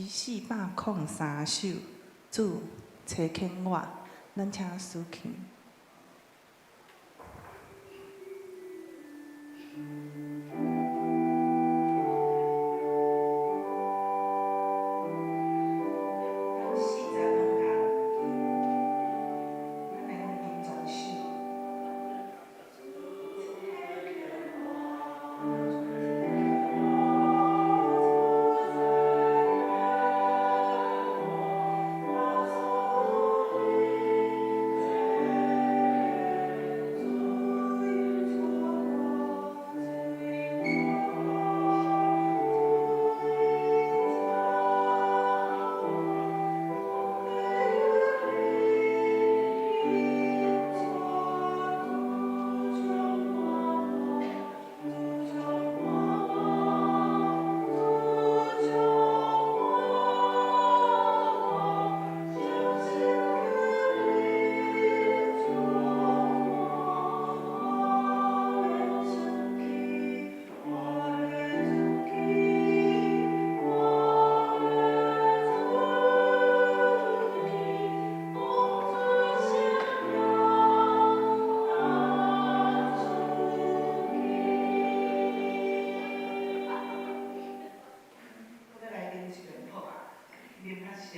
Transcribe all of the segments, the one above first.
403首，主差遣我，咱請司琴。咱四節攏共，咱來用分全首。閣來啉一遍好啊，啉較熟，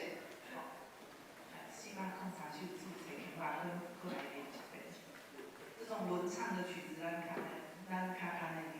吼。403首主差遣我，閣來啉一遍。這種輪唱的曲子，咱較較呢練。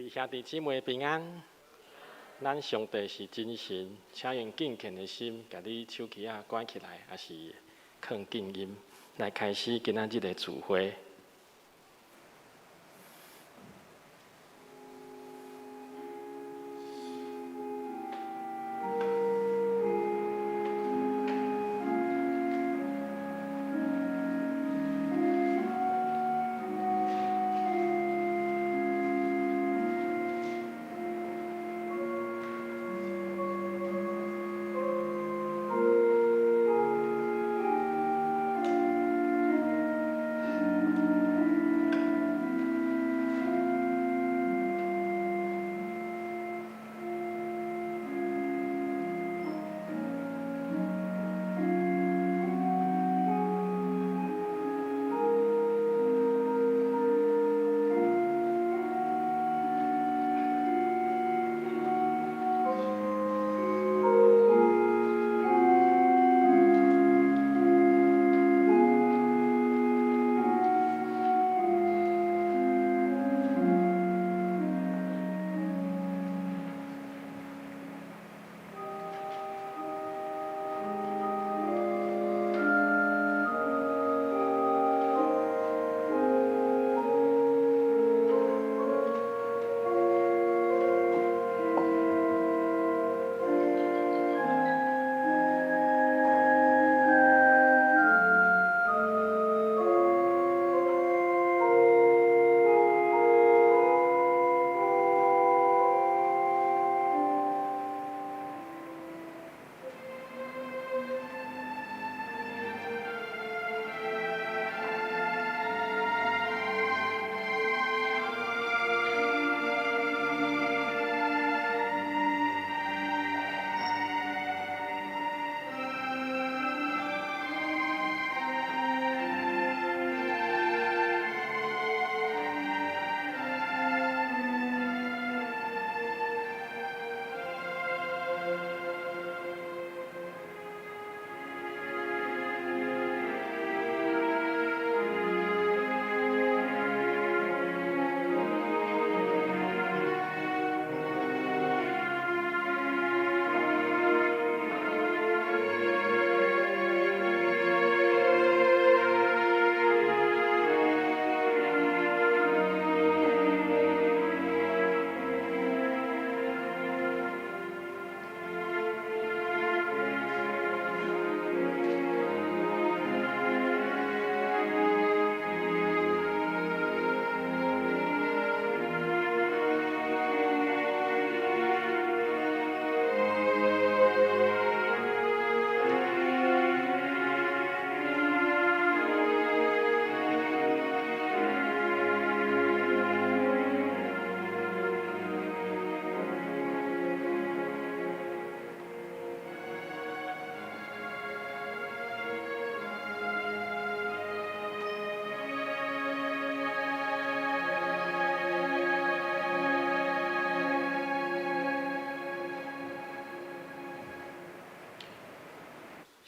兄弟姊妹平安。咱上帝是真神，請用敬虔的心，共你手機仔關起來，抑是囥靜音，來開始今仔日的聚會。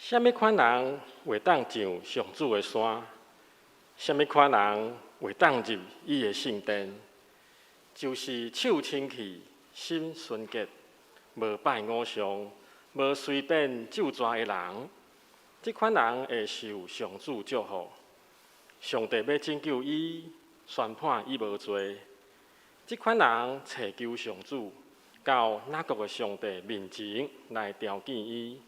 啥物款人會當上上主的山？啥物款人會當入伊的聖殿？就是手清氣、心純潔、無拜偶像、無隨便咒詛的人。這款人會受上主祝福。上帝欲拯救伊，宣判伊無罪。這款人尋求上主，到雅各的上帝面前來朝見伊。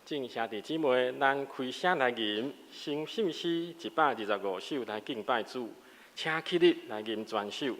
眾兄弟姊妹，咱開聲來吟，新信詩125首來敬拜主，請起立來吟全首。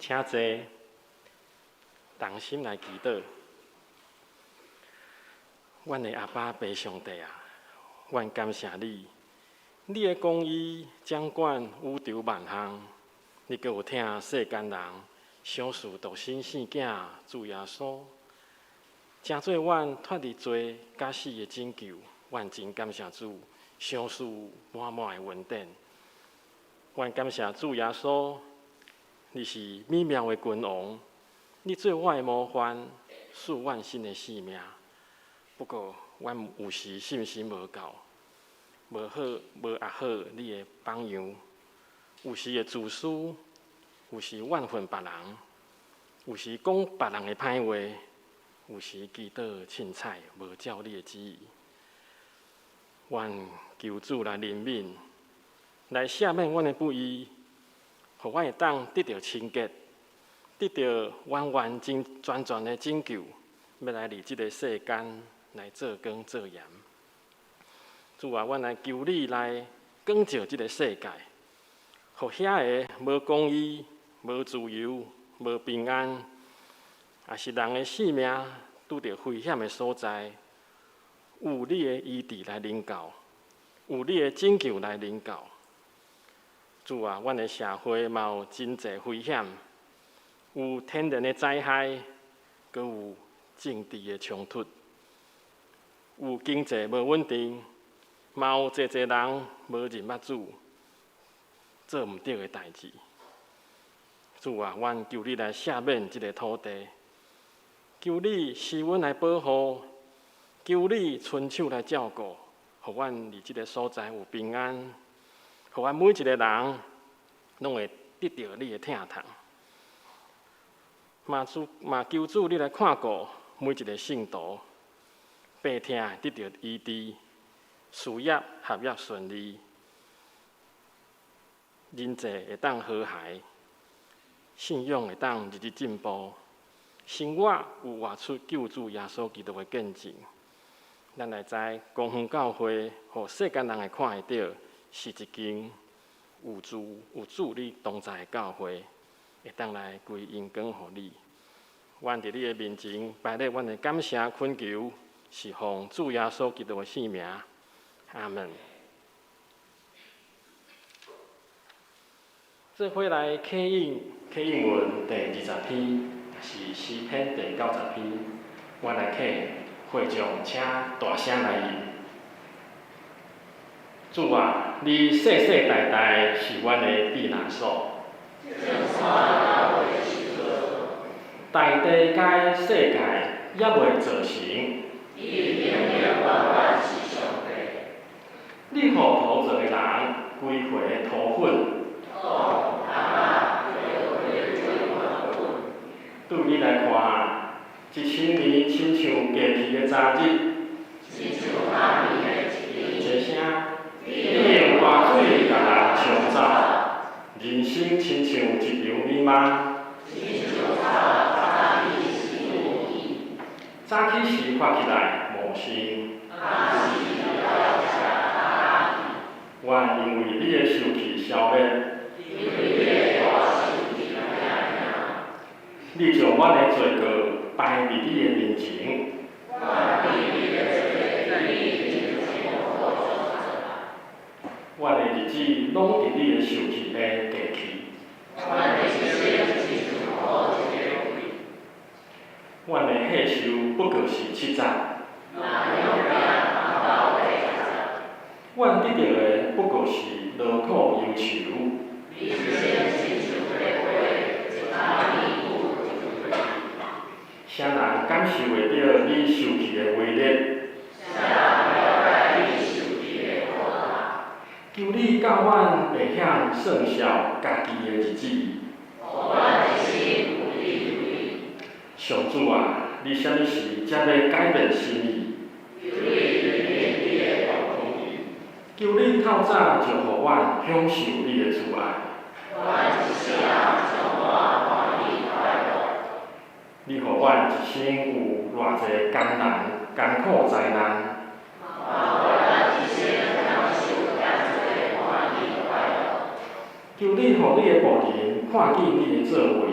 請坐，同心來祈禱。阮的阿爸父上帝啊，阮感謝你，你的公義掌管宇宙萬項，你閣有疼世間人，賞賜獨生聖子主耶穌，成做阮脫離罪佮死的拯救。阮真感謝主，賞賜滿滿的恩典。阮感謝主耶穌，你是美妙的君王，你做我的模範，賜阮新的生命。不過，阮有時信心無夠，無好無學好你的榜樣，有時會自私，有時怨恨別人，有時講別人的歹話，有時祈禱凊彩，無照你的旨意。阮求主來憐憫，來赦免阮的不義，予阮會當得著清潔，得著完完全全的拯救，欲來佇這个世間來做光做鹽。主啊，阮來求你來光照這个世界，予遐个無公義、無自由、無平安，抑是人的性命拄著危險的所在，有你的醫治來臨到，有你的拯救來臨到。主啊，阮的社會嘛有真濟危險，有天然的災害，閣有政治的衝突，有經濟無穩定，嘛有濟濟人無認捌主，做毋對的代誌。主啊，阮求你來赦免這个土地，求你施恩來保護，求你伸手來照顧，予阮佇這个所在有平安，予阮每一个人攏會得著你的疼痛。嘛主嘛求主你來看顧每一个聖徒，病疼得著醫治，事業學業順利，人際會當和諧，信仰會當日日進步，生活有活出救主耶穌基督的見證。咱來知光遠教會，予世間人會看會著，是一間有主你同在的教會，會當來歸榮光予你。阮佇你的面前擺列阮的感謝懇求，是奉主耶穌基督的聖名，阿門。做伙來啟應啟應文第二十篇，是詩篇第九十篇。我來啟會眾，請大聲來應。主啊，你世世代代是阮的避難所。大地佮世界猶未造成。你予土造的人歸回塗粉。對你來看，一千年親像過去的昨日。一聲，你用大水共人沖走，人生親像一場美夢。早起時發起來無聲。阮因為你的受氣消滅。你將阮的罪過擺佇你的面前。阮的日子攏佇你的受氣下過去。阮的歲壽不過是70。阮得著的不過是勞苦憂愁。啥人感受會著你受氣的威力？求你教阮會曉算數家己的日子。上主啊，你啥物時才欲改變心意？求你透早就予阮享受你的慈愛。你予阮一生有偌濟艱難、艱苦災難。求你予你的僕人看看見你的作為。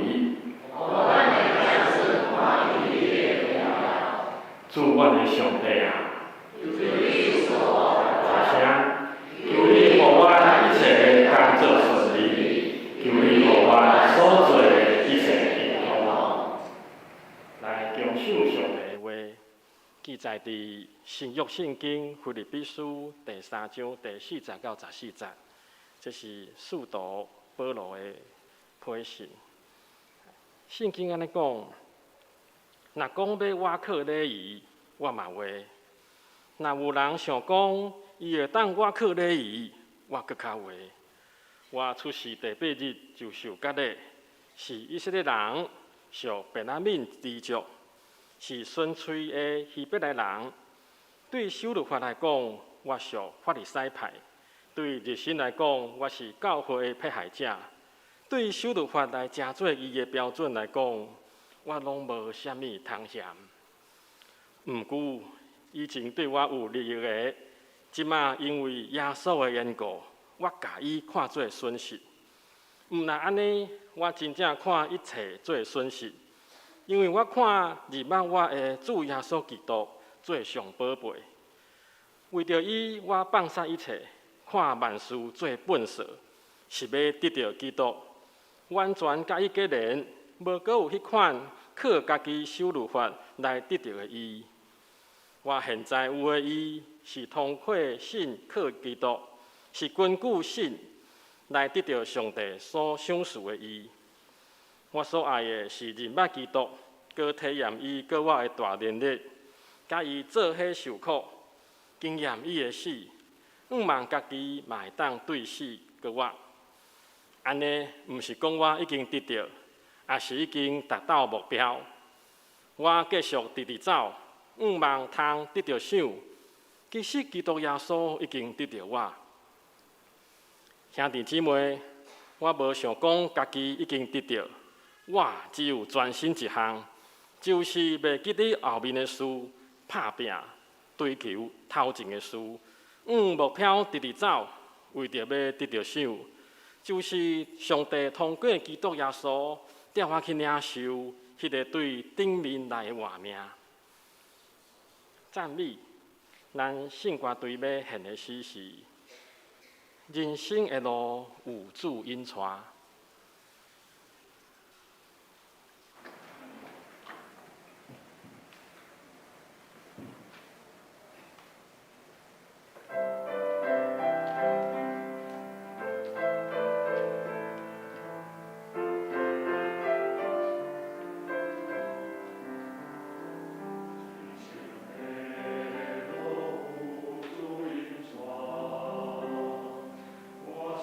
主，阮的上帝啊！大聲！求你予阮一切的工作順利，求你予阮所做的一切平安。來共賞上帝的話，記載佇新約聖經腓立比書第三章第四節到十四節，這是使徒保羅的批信。聖經按呢講：若講欲倚靠禮儀，我嘛袂；若有人想講伊會當倚靠禮儀，我閣較袂。我出世第八日就受割禮，是以色列人，屬便雅憫支族，是純粹的希伯來人。對守律法來講，我屬法利賽派；對熱心來講，我是教會的迫害者。對守律法來成做義的標準來講，我攏無啥物通嫌。毋過以前對我有利益的，這馬因為耶穌的緣故，我共伊看做損失。毋但按呢，我真正看一切做損失，因為我看認捌我的主耶穌基督做上寶貝。為著伊，我放捨一切，看萬事做糞掃，是欲得著基督，完全佮伊結連，無閣有彼款靠家己守律法來得著的義。我現在有的義，是通過信靠基督，是根據信來得著上帝所賞賜的義。我所愛的是認捌基督，閣體驗伊佮我的大連結，佮伊做伙受苦，經驗伊的死，向望家己嘛會當對死閣活。按呢，毋是講我已經得著，抑是已經達到目標。我繼續直直走，向望通得著賞。其實基督耶穌已經得著我。兄弟姊妹，我無想講家己已經得著，我只有專心一項，就是袂記得後面的事，拍拚追求頭前的事，向目標直直走，為著欲得著賞，就是上帝通過基督耶穌帶我去領受彼个對頂面來的活命。讚美，咱聖歌隊欲獻的詩是：人生的路有主引帶。我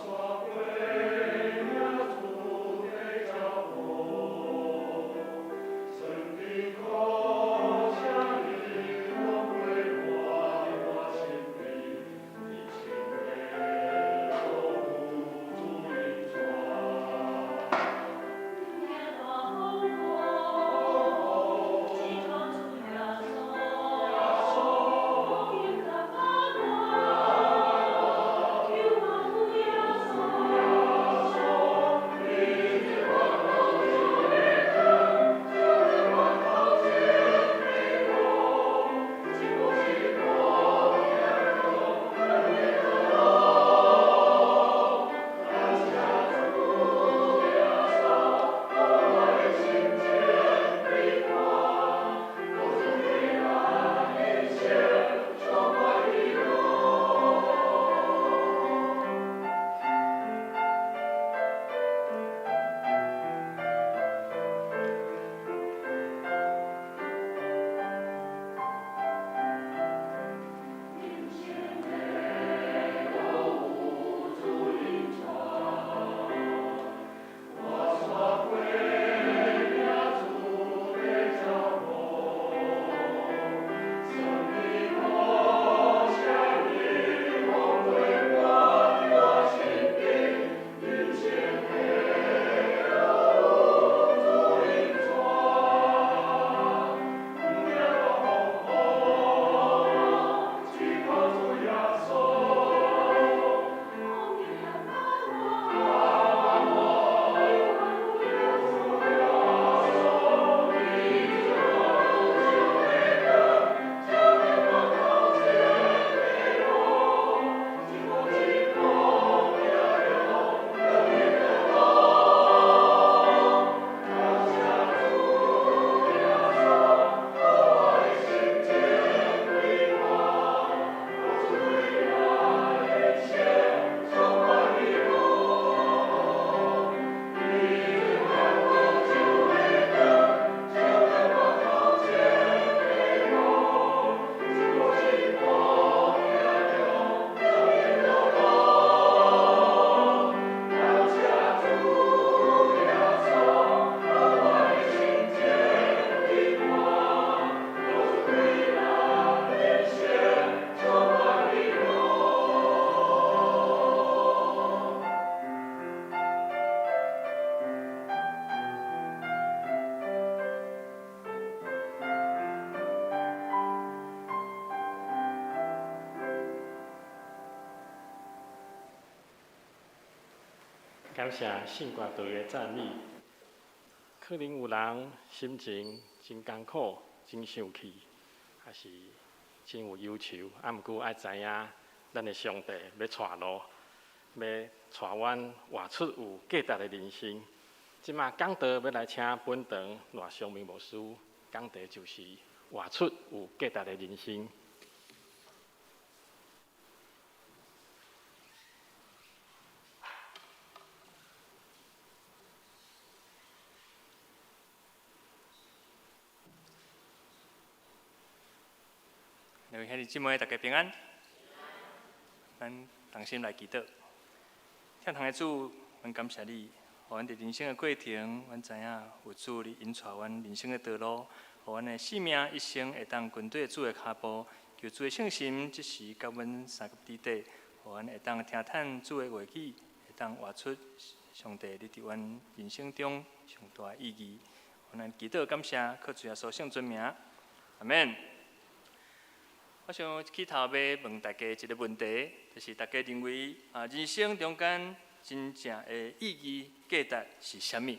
感謝聖歌隊的讚美。可能有人心情真艱苦、真生氣，抑是真有憂愁，啊，毋過愛知影，咱的上帝欲帶路，欲帶阮活出有價值的人生。這馬講道欲來請本堂賴尚明牧師講題，就是活出有價值的人生。各位兄弟姊妹，大家平安。咱同心來祈禱。天堂的主，阮感謝你，予阮佇人生的過程，阮知影有主你引帶阮人生的道路，予阮的性命一生會當跟綴主的跤步，求主的聖神這時佮阮相共佇底，予阮會當聽探主的話語，會當活出上帝你佇阮人生中上大的意義。阮祈禱感謝，靠主耶穌聖尊名，阿們。我想起頭欲問大家一個問題，就是大家認為啊，人生中間真正的意義、價值是啥物？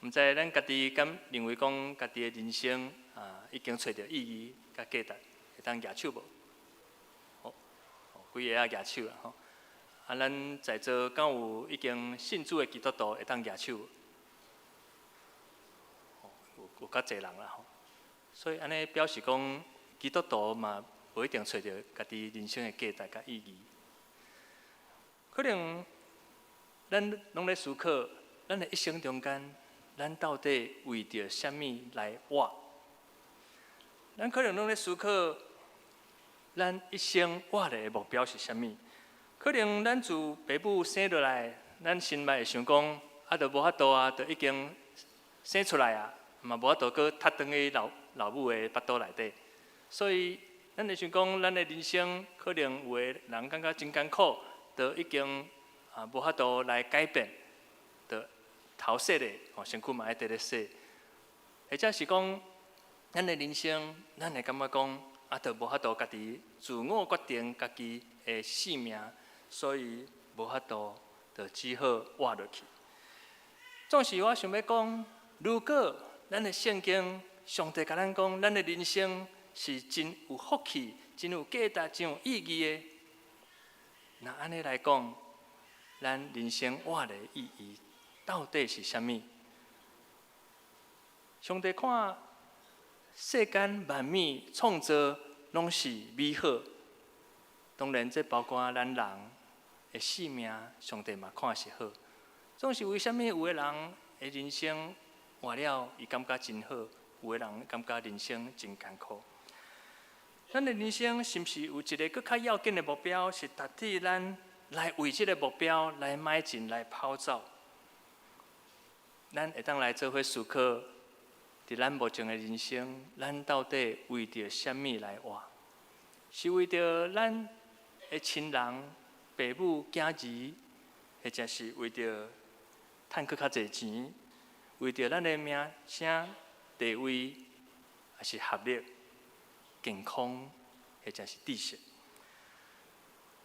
毋知咱家己敢認為講家己的人生啊，已經揣著意義佮價值，會當舉手無？好，幾个仔舉手啦吼。啊，咱在座敢有已經信主的基督徒會當舉手無？有較濟人啦吼。所以按呢表示講，基督徒嘛，無一定揣著家己人生的價值佮意義。可能咱攏咧思考，咱的一生中間，咱到底為著啥物來活？咱可能攏咧思考，咱一生活的目標是啥物？可能咱自爸母生落來，咱心內會想講，啊，著無法度啊，著已經生出來啊，嘛無法度閣踢轉去老老母的腹肚內底。所以，咱會想講，咱的人生可能有的人感覺真艱苦，都已經啊無法度來改變，就頭洗咧，吼身軀嘛愛佇咧洗。或者是講，咱的人生，咱會感覺講，啊，都無法度家己自我決定家己的性命，所以無法度，就只好活落去。總是我想欲講，如果咱的聖經上帝共咱講，咱的人生是真有福氣、真有價值、真有意義的。若按呢來講，咱人生活的意義到底是啥物？上帝看世間萬物創造攏是美好，當然這包括咱人的性命，上帝嘛看是好。總是為啥物有的人的人生活了，伊感覺真好；有的人感覺人生真艱苦。咱的人生是毋是有一个閣較要緊的目標，是值得咱來為這个目標來邁進、來跑走？咱會當來做伙思考，佇咱目前的人生，咱到底為著啥物來活？是為著咱的親人、爸母、囝兒，或者是為著趁閣較濟錢，為著咱的名聲、地位，抑是學歷？健康，或者是知識。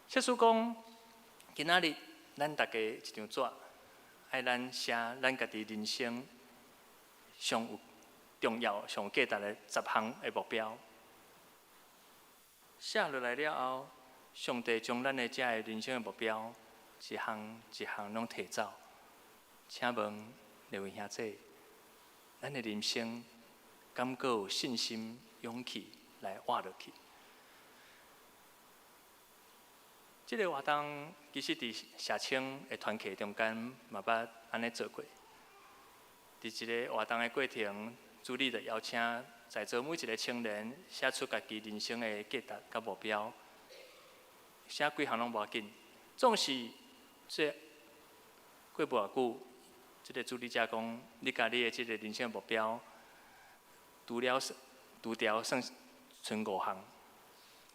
假使講，今仔日咱大家一張紙，愛咱寫咱家己人生上有重要、上有價值的十項的目標。寫落來了後，上帝將咱的這个人生的目標，一項一項攏提走。請問兩位兄弟，咱的人生敢閣有信心、勇氣來活落去？這个活動其實佇社青的團契中間嘛捌按呢做過。佇一个活動的過程，主理就邀請在座每一个青年寫出家己人生的價值佮目標，寫幾項攏無要緊，總是這過無偌久，這个主理者講，你共你的這个人生目標，除了除掉算賰五項，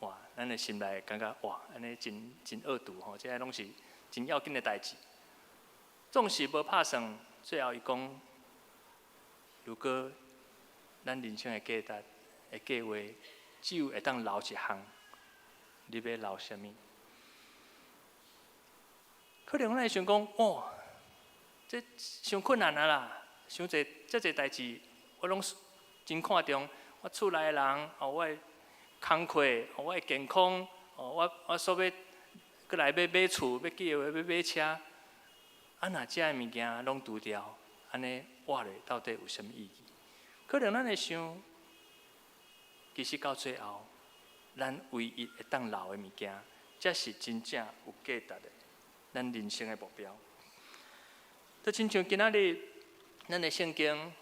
哇！咱的心內感覺哇，按呢真真惡毒吼，這個攏是真要緊的代誌。總是無拍算，最後伊講，如果咱人生的價值的計劃只有會當留一項，你欲留啥物？可能咱會想講，哦，這傷困難啊啦！傷濟遮濟代誌，我攏真看重我厝內的人，哦，我的工課，哦，我的健康，哦，我所欲閣來欲買厝，欲結婚，欲買車，啊，若這个物件攏除掉，按呢活咧到底有啥物意義？可能咱會想，其實到最後，咱唯一會當留的物件，才是真正有價值的，咱人生的目標。就親像今仔日，咱的聖經，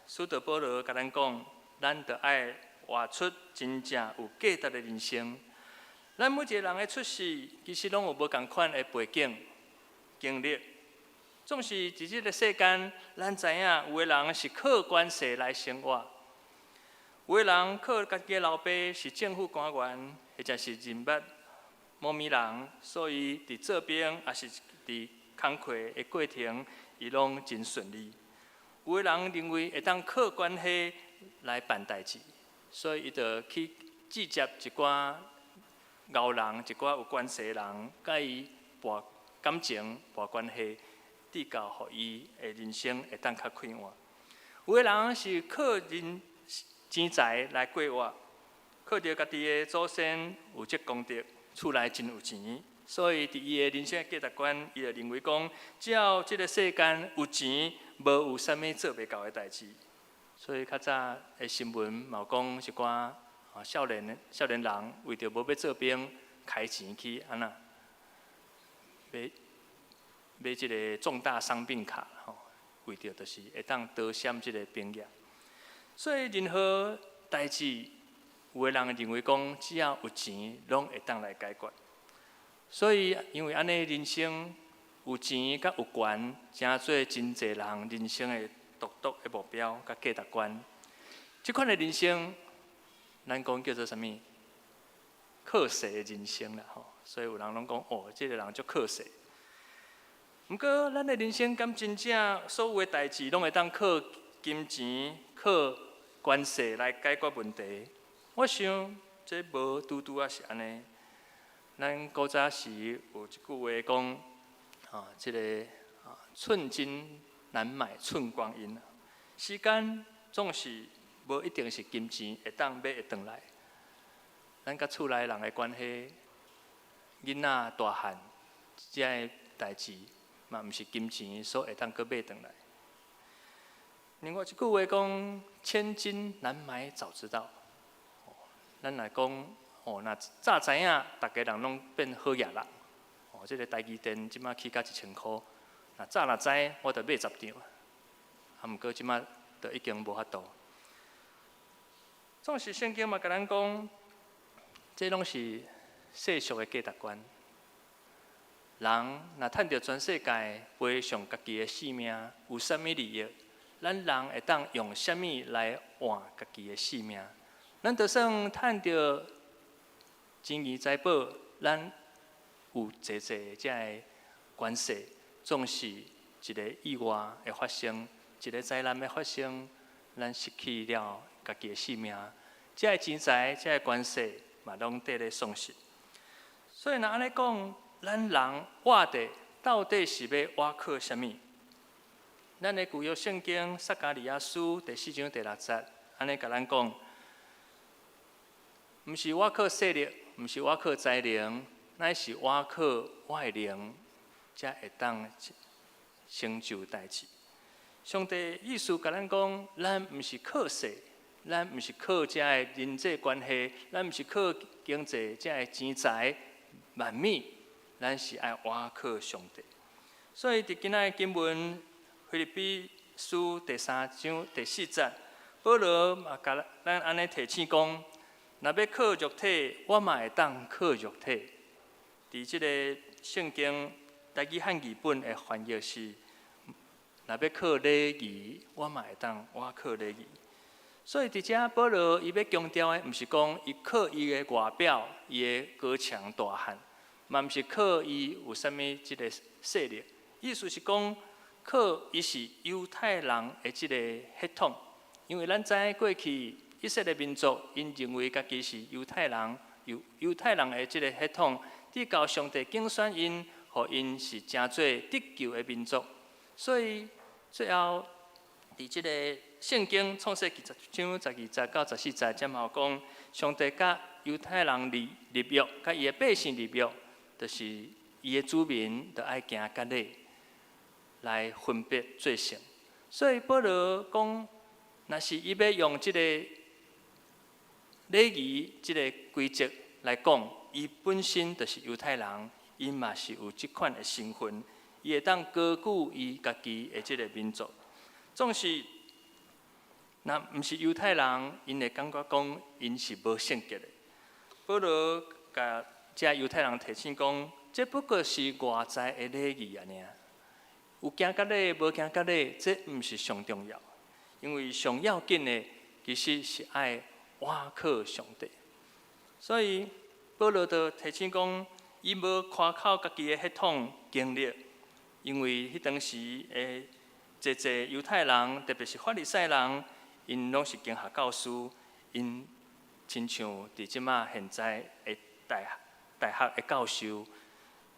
使徒保羅共咱講，咱著愛活出真正有價值的人生。咱每一个人的出世，其實攏有無仝款的背景、經歷。總是佇這个世間，咱知影有的人是靠關係來生活，有的人靠家己的老爸是政府官員，或者是人脈某物人，所以佇做兵抑是佇工課的過程，伊攏真順利。有的人認為會當靠關係來辦代誌，所以伊就去結識一寡𠢕人，一寡有關係的人，共伊搏感情、搏關係，直到予伊的人生會當較快活。有的人是靠人錢財來過活，靠著家己的祖先有積功德，厝內真有錢，所以佇伊的人生價值觀，伊就認為講，只要這个世間有錢，無有啥物做袂到的代誌。所以較早的新聞嘛有講一寡少年人為著無欲做兵，開錢去按怎買這个重大傷病卡吼，為著就是會當逃閃這个兵役。所以任何代誌，有的人認為講，只要有錢，攏會當來解決。所以因為按呢，人生有錢佮有權，成做真濟人人生的獨特的目標佮價值觀。這款的人生，咱講叫做啥物？靠勢的人生啦吼。所以有人攏講哦，這个人足靠勢。毋過，咱的人生敢真正所有的代誌，攏會當靠金錢、靠關係來解決問題？我想這無拄拄仔是按呢。咱古早時有一句話講，啊，這个啊，寸金難買寸光陰。時間總是無一定是金錢會當買會轉來。咱佮厝內人的關係，囡仔大漢，這个代誌嘛，毋是金錢所會當閣買轉來。另外一句話講，千金難買早知道。咱若講，哦，若早知影，逐家人攏變好額人。哦，這个台積電這馬起價1000箍，若早若知，我就買10張。啊，毋過這馬就已經無法度。總是聖經嘛，共咱講，這攏是世俗的價值觀。人若趁著全世界，賠償家己的性命，有啥物利益？咱人會當用啥物來換家己的性命？咱就算趁著金銀財寶，咱有濟濟這个關係，總是一个意外會發生，一个災難會發生，咱失去了家己的性命，這个錢財、這个關係嘛，攏綴咧喪失。所以若按呢講，咱人活著到底是欲倚靠啥物？咱的舊約聖經撒迦利亞書第四章第六節，按呢共咱講，毋是倚靠勢力，毋是倚靠才能，乃是倚靠我的靈，才會當成就代誌。上帝意思共咱講，咱毋是靠勢，咱毋是靠這个人際關係，咱毋是靠經濟這个錢財萬物，咱是愛倚靠上帝。所以佇今仔的經文，腓立比書第三章第四節，保羅嘛共咱按呢提醒講：若欲靠肉體，我嘛會當靠肉體。佇這个聖經台語漢語本的翻譯是：若欲靠禮儀，我嘛會當倚靠禮儀。所以佇遮保羅伊欲強調的，毋是講伊靠伊的外表，伊的高強大漢，嘛毋是靠伊有啥物這个勢力。意思是講，靠伊是猶太人的這个血統，因為咱知過去以色列民族，𪜶認為家己是猶太人，有猶太人的這个血統，直到上帝揀選𪜶，予𪜶是成做得救的民族。所以最後，佇這个聖經創世記10章12節到14節，才嘛有講，上帝佮猶太人立立約，佮伊的百姓立約，就是伊的子民著愛行割禮來分別做聖。所以保羅講，若是伊欲用這个禮儀、這个規則來講，伊本身就是猶太人，伊嘛是有這款的身份，伊會當高舉伊家己的這个民族。總是，若毋是猶太人，𪜶會感覺講𪜶是無聖潔的。保羅共遮猶太人提醒講，這不過是外在的禮儀爾爾。有行割禮，無行割禮，這毋是上重要。因為上要緊的，其實是愛倚靠上帝。所以保羅就提醒講，伊無誇口家己的血統經歷，因為彼當時的濟濟猶太人，特別是法利賽人，𪜶攏是經學教師，𪜶親像佇這馬現在的大大學的教授，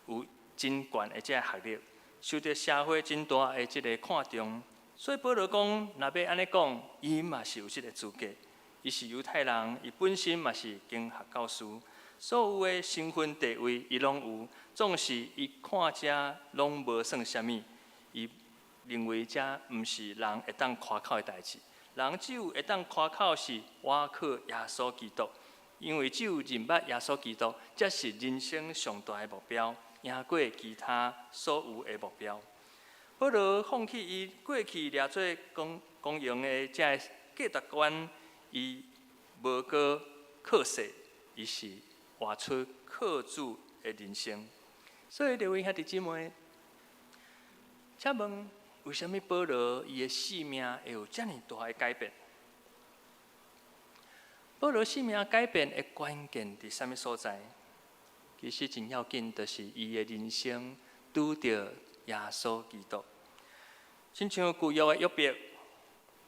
有真懸的這个學歷，受著社會真大的這个看重。所以保羅講，若欲按呢講，伊嘛是有這个資格。伊是猶太人，伊本身嘛是經學教師，所有的身份地位伊攏有，總是伊看這攏無算啥物，伊認為這毋是人會當誇口的代誌。人只有會當誇口是倚靠耶穌基督，因為只有認捌耶穌基督，才是人生上大的目標，贏過其他所有的目標。保羅放棄伊過去掠做光光榮的這个價值觀，伊無閣靠勢，伊是活出靠主的人生。所以，各位兄弟姊妹，請問為啥物保羅伊的生命會有遮爾大的改變？保羅生命改變的關鍵佇啥物所在？其實真要緊，就是伊的人生拄著耶穌基督。親像舊約的約伯，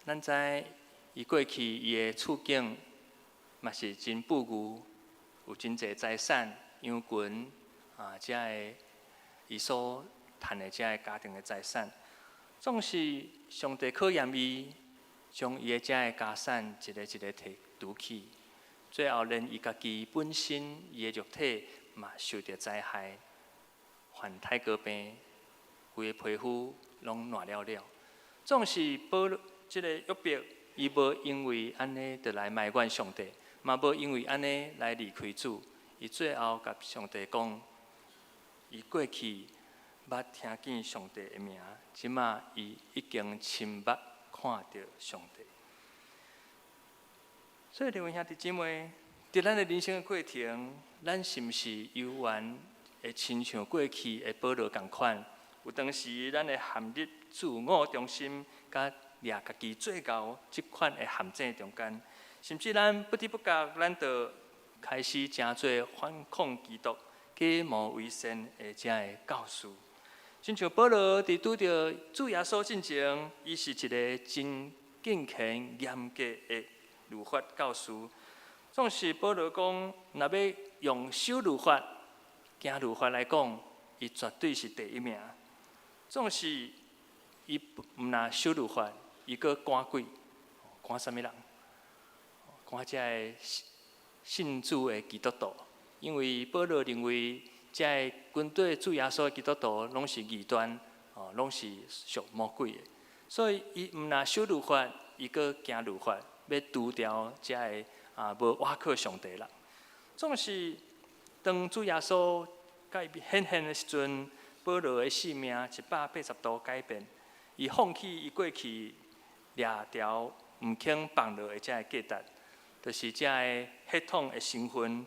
咱知伊過去伊的處境嘛是真富裕，有真濟財產、羊群啊，遮个伊所趁的遮个家庭的財產，總是上帝考驗伊，將伊的遮个家產一个一个提奪去，最後連伊家己本身伊的肉體嘛受著災害，患泰哥病，規个皮膚攏爛了了。總是保羅這個約伯，伊無因為按呢就來埋怨上帝，嘛無因為按呢來離開主。伊最後共上帝講，伊過去捌聽見上帝的名，這馬伊已經親目看著上帝。所以，各位兄弟姊妹，佇咱的人生的過程，咱是毋是猶原會親像過去的保羅仝款？有當時，咱會陷入自我中心，佮掠家己做𠢕這款的陷阱中間，甚至咱不知不覺，咱就開始成做反抗基督、假冒為善的遮个教師。親像保羅佇拄著主耶穌進前，伊是一个真敬虔、嚴格的律法教師。總是保羅講，若欲用守律法、行律法來講，伊絕對是第一名。總是伊毋但守律法，伊閣趕鬼，趕啥物人？趕遮个信主的基督徒。因為保羅認為，遮个跟隨主耶穌的基督徒攏是異端，哦，攏是屬魔鬼的。所以伊毋但守律法，伊閣行律法，欲除掉遮个啊無倚靠上帝人。總是當主耶穌共伊顯現的時陣，保羅的生命180度改變。伊放棄伊過去掠牢毋肯放落的遮个價值，就是遮个血統的身份。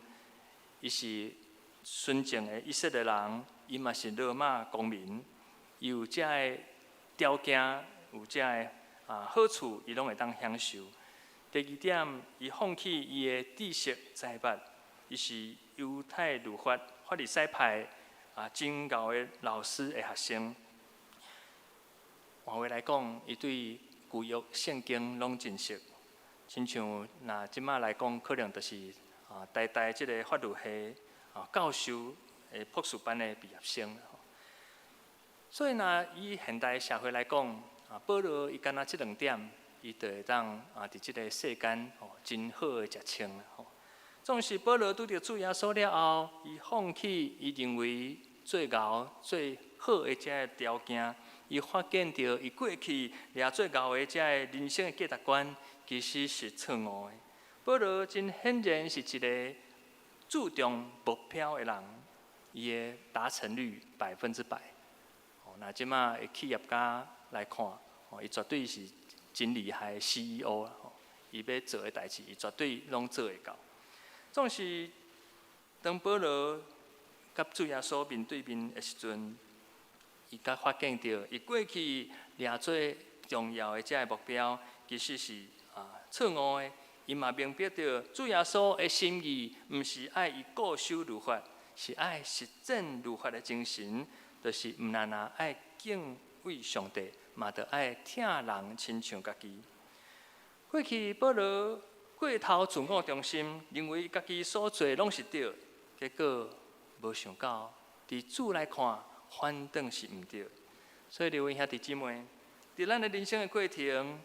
伊是純正的以色列人，伊嘛是羅馬公民，伊有遮个條件，有遮个啊好處，伊攏會當享受。第二點，伊放棄伊的知識財物，伊是猶太律法法利賽派啊真𠢕的老師的學生。換話來講，伊對舊約聖經攏真熟，親像若這馬來講，可能就是啊台大這个法律系啊教授的博士班的畢業生。所以若以現代社會來講，保羅伊干焦這兩點，伊就會當佇這个世間真好的食穿啦吼。總是保羅拄著主耶穌了後，伊放棄伊認為最𠢕、最好的這个條件，伊發現著伊過去掠最𠢕的這个人生的價值觀，其實是錯誤的。保羅真顯然是一个注重目標的人，伊的達成率100%。若這馬的企業家來看，伊絕對是真厲害的 CEO 啦。伊欲做的代誌，伊絕對攏做會到。總是當保羅佮主耶穌面對面的時陣，伊才發現著，伊過去掠做重要的這个目標，其實是錯誤的。伊嘛明白著主耶穌的心意，毋是愛伊固守律法，是愛實踐律法的精神，就是毋但若愛敬畏上帝，嘛著愛疼人親像家己。過去保羅過頭自我中心，認為家己所做攏是對，結果無想到，佇主來看，反轉是毋對。所以，各位兄弟姊妹，佇咱的人生的過程，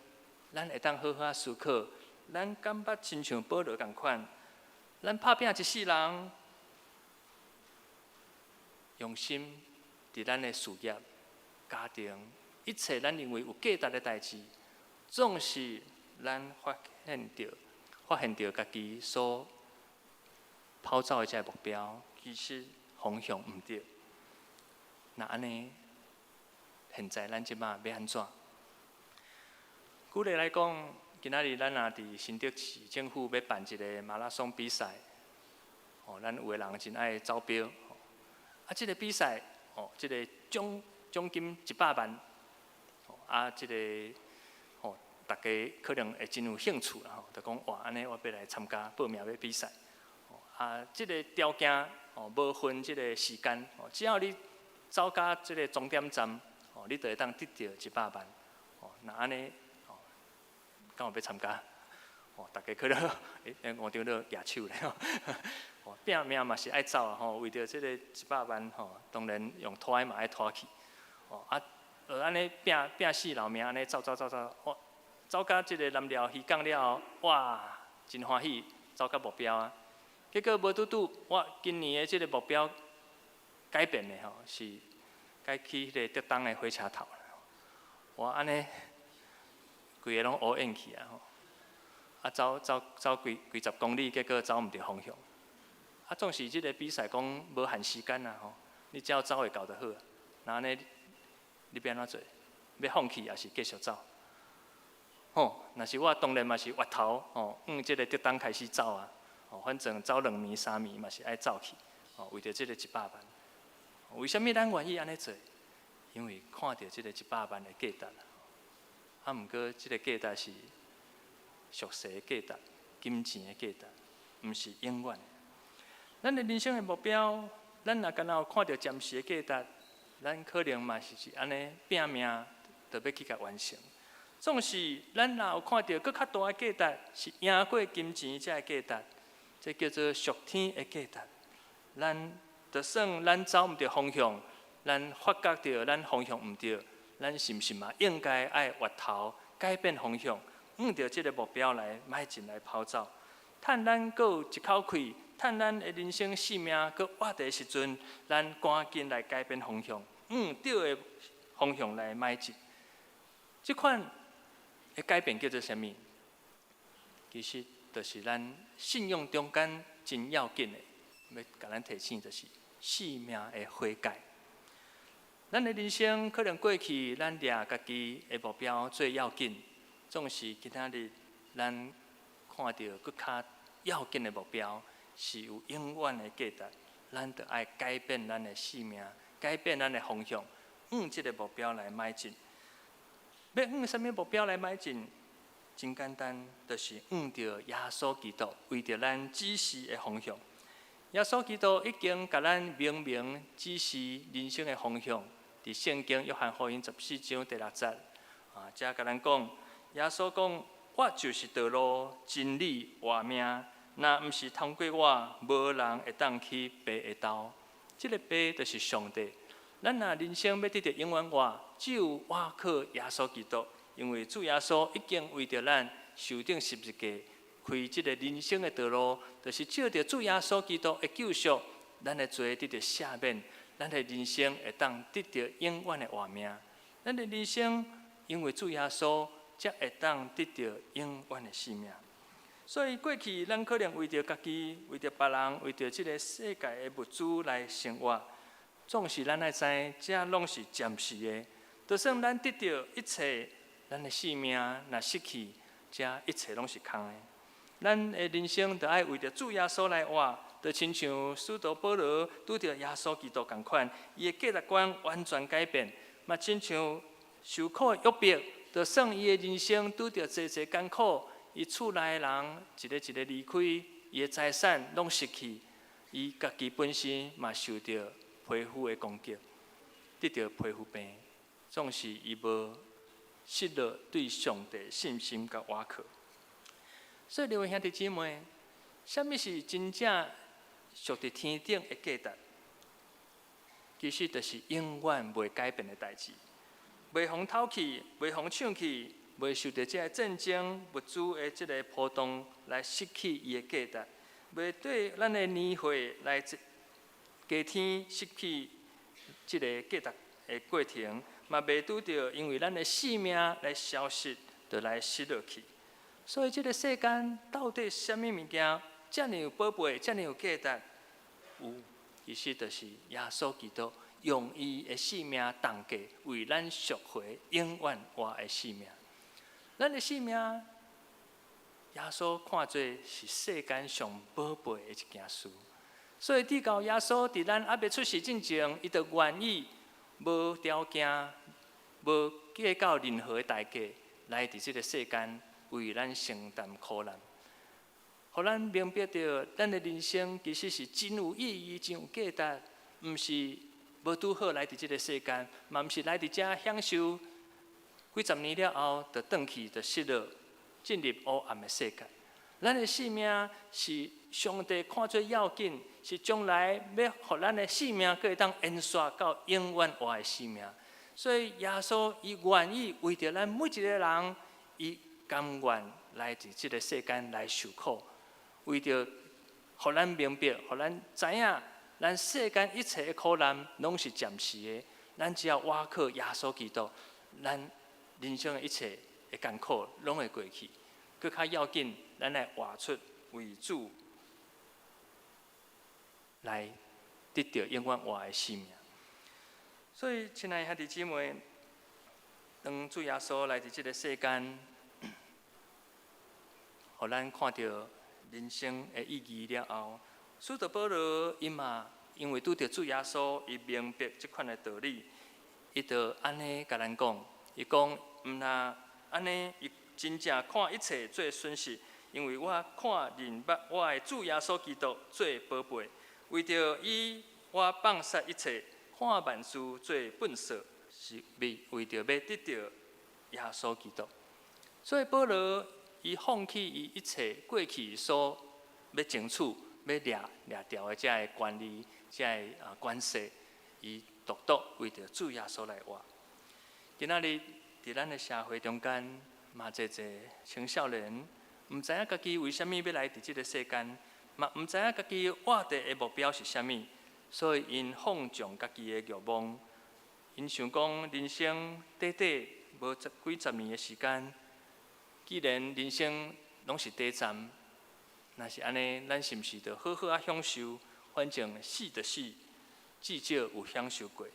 咱會當好好仔思考，咱敢捌親像保羅仝款，咱拍拚一世人，用心佇咱的事業、家庭，一切咱認為有價值的代誌，總是咱發現著家己所跑走的這个目標，其實方向毋對。若按呢，現在咱這馬欲按怎？舉例來講，今仔日咱若佇新竹市政府欲辦一个馬拉松比賽，咱有的人真愛走標，這个比賽，這个獎金100萬，這个大家可能會真有興趣啦，就講哇，按呢我欲來參加報名欲比賽，這个條件無分這个時間，只要你走到這个終點站，你就會當得著一百萬，若按呢，敢有欲參加？大家可能現場都舉手咧，拼命嘛是愛走啊，為著這个一百萬，當然用拖的嘛愛拖去，按呢拚拚死老命按呢走走走走，哇，走到這个南寮漁港了後，哇，真歡喜，走到目標啊！結果無拄拄，我今年的這个目標改變的吼，是改去彼个竹東的火車頭。哇，按呢，規个攏烏煙去啊！吼，走走走幾幾十公里，結果走毋著方向。總是這个比賽講無限時間啊吼，你只要走會到就好。若按呢，你欲按怎做？欲放棄抑是繼續走？吼，若是我當然嘛是越頭吼，向這个竹東開始走啊。反正走兩暝三暝嘛是愛走去，為著這个一百萬。為啥物咱願意按呢做？因為看著這个一百萬的價值。毋過這个價值是俗世的價值、金錢的價值，毋是永遠的。咱的人生的目標，咱若干焦有看著暫時的價值，咱可能嘛是按呢拚命，就欲去共完成。總是咱若有看著閣較大的價值，是贏過金錢這个價值，這叫做屬天的價值。咱就算咱走毋著方向，咱發覺著咱方向毋對，咱是毋是嘛應該愛越頭改變方向，向著這个目標來邁進來跑走？趁咱閣有一口氣，趁咱的人生性命閣活佇的時陣，咱趕緊來改變方向，向對的方向來邁進。這款的改變叫做啥物？其實就是咱信仰中間真要緊的，欲共咱提醒就是性命的悔改。咱的人生可能過去，咱掠家己的目標最要緊，總是今仔日咱看著閣較要緊的目標是有永遠的價值，咱著愛改變咱的性命，改變咱的方向，向這个目標來邁進。欲向啥物目標來邁進？真簡單，就是向著耶穌基督，為著咱指示的方向。耶穌基督已經共咱明明指示人生的方向。佇聖經約翰福音14章第6節，遮共咱講，耶穌講：我就是道路、真理、活命，若毋是通過我，無人會當去爸的兜。這个爸就是上帝。咱若人生欲得著永遠活，只有倚靠耶穌基督，因為主耶穌已經為著咱受釘十字架，開這個人生的道路，就是藉著主耶穌基督的救贖，咱的罪得著赦免，咱的人生會當得著永遠的活命。咱的人生因為主耶穌，才會當得著永遠的生命。所以過去咱可能為著家己、為著別人、為著這個世界的物資來生活，總是咱愛知，這攏是暫時的。就算咱得著一切，咱的性命若失去，這一切攏是空的。咱的人生著愛為著主耶穌來活，就親像使徒保羅拄著耶穌基督仝款，伊的價值觀完全改變，嘛親像受苦的約伯，就算伊的人生拄著濟濟艱苦，伊厝內的人一个一个離開，伊的財產攏失去，伊家己本身嘛受著皮膚的攻擊，得著皮膚病，總是伊無失落對上帝信心佮倚靠。所以，各位兄弟姊妹，啥物是真正屬佇天頂的價值？其實就是永遠袂改變的代誌，袂予偷去，袂予搶去，袂受著這个戰爭物資的這个波動來失去伊的價值，袂對咱的年歲來加添失去這个價值的過程，嘛袂拄著因為咱的性命來消失，就來失落去。所以這个世間到底啥物物件遮爾有寶貝，遮爾有價值？有，其實就是耶穌基督用伊的性命重價為咱贖回永遠活的性命。咱的性命，耶穌看做是世間上寶貝的一件事。所以，直到耶穌佇咱猶未出世進前，伊就願意無條件、無計較任何的代價，來佇這个世間為咱承擔苦難，予咱明白著，咱的人生其實是真有意義、真有價值，毋是無拄好來佇這个世間，嘛毋是來佇遮享受幾十年了後，就轉去就失落，進入黑暗的世界。咱的性命是上帝看做要緊，是將來欲予咱的性命閣會當延續到永遠活的生命。所以耶穌伊願意為著咱每一个人，伊甘願來佇這个世間來受苦，為著予咱明白，予咱知影，咱世間一切的苦難攏是暫時的，咱只要倚靠耶穌基督，咱人生的一切的艱苦攏會過去。閣較要緊，咱來活出為主來得著永遠活的生命。所以，親愛的兄弟姊妹，當主耶穌來佇這个世間，予咱看著人生的意義了後，使徒保羅伊嘛因為拄著主耶穌，伊明白這款的道理，伊就按呢共咱講，伊講毋若按呢，伊真正看一切做損失，因為我看認捌我的主耶穌基督做寶貝，為著伊我放殺一切，看萬事做糞掃，是為著欲得著耶穌基督。所以保羅伊放棄伊一切過去所欲爭取、欲掠掠著的這个權利、這个關係，伊獨獨為著主耶穌來活。今仔日佇咱的社會中間，嘛濟濟青少年，毋知影家己為啥物欲來佇這个世間，嘛毋知影家己活著的目標是啥物，所以𪜶放縱家己的慾望，𪜶想講人生短短無十幾十年的時間，既然人生攏是短暫，若是按呢，咱是毋是著好好仔享受？反正死就死，至少有享受過。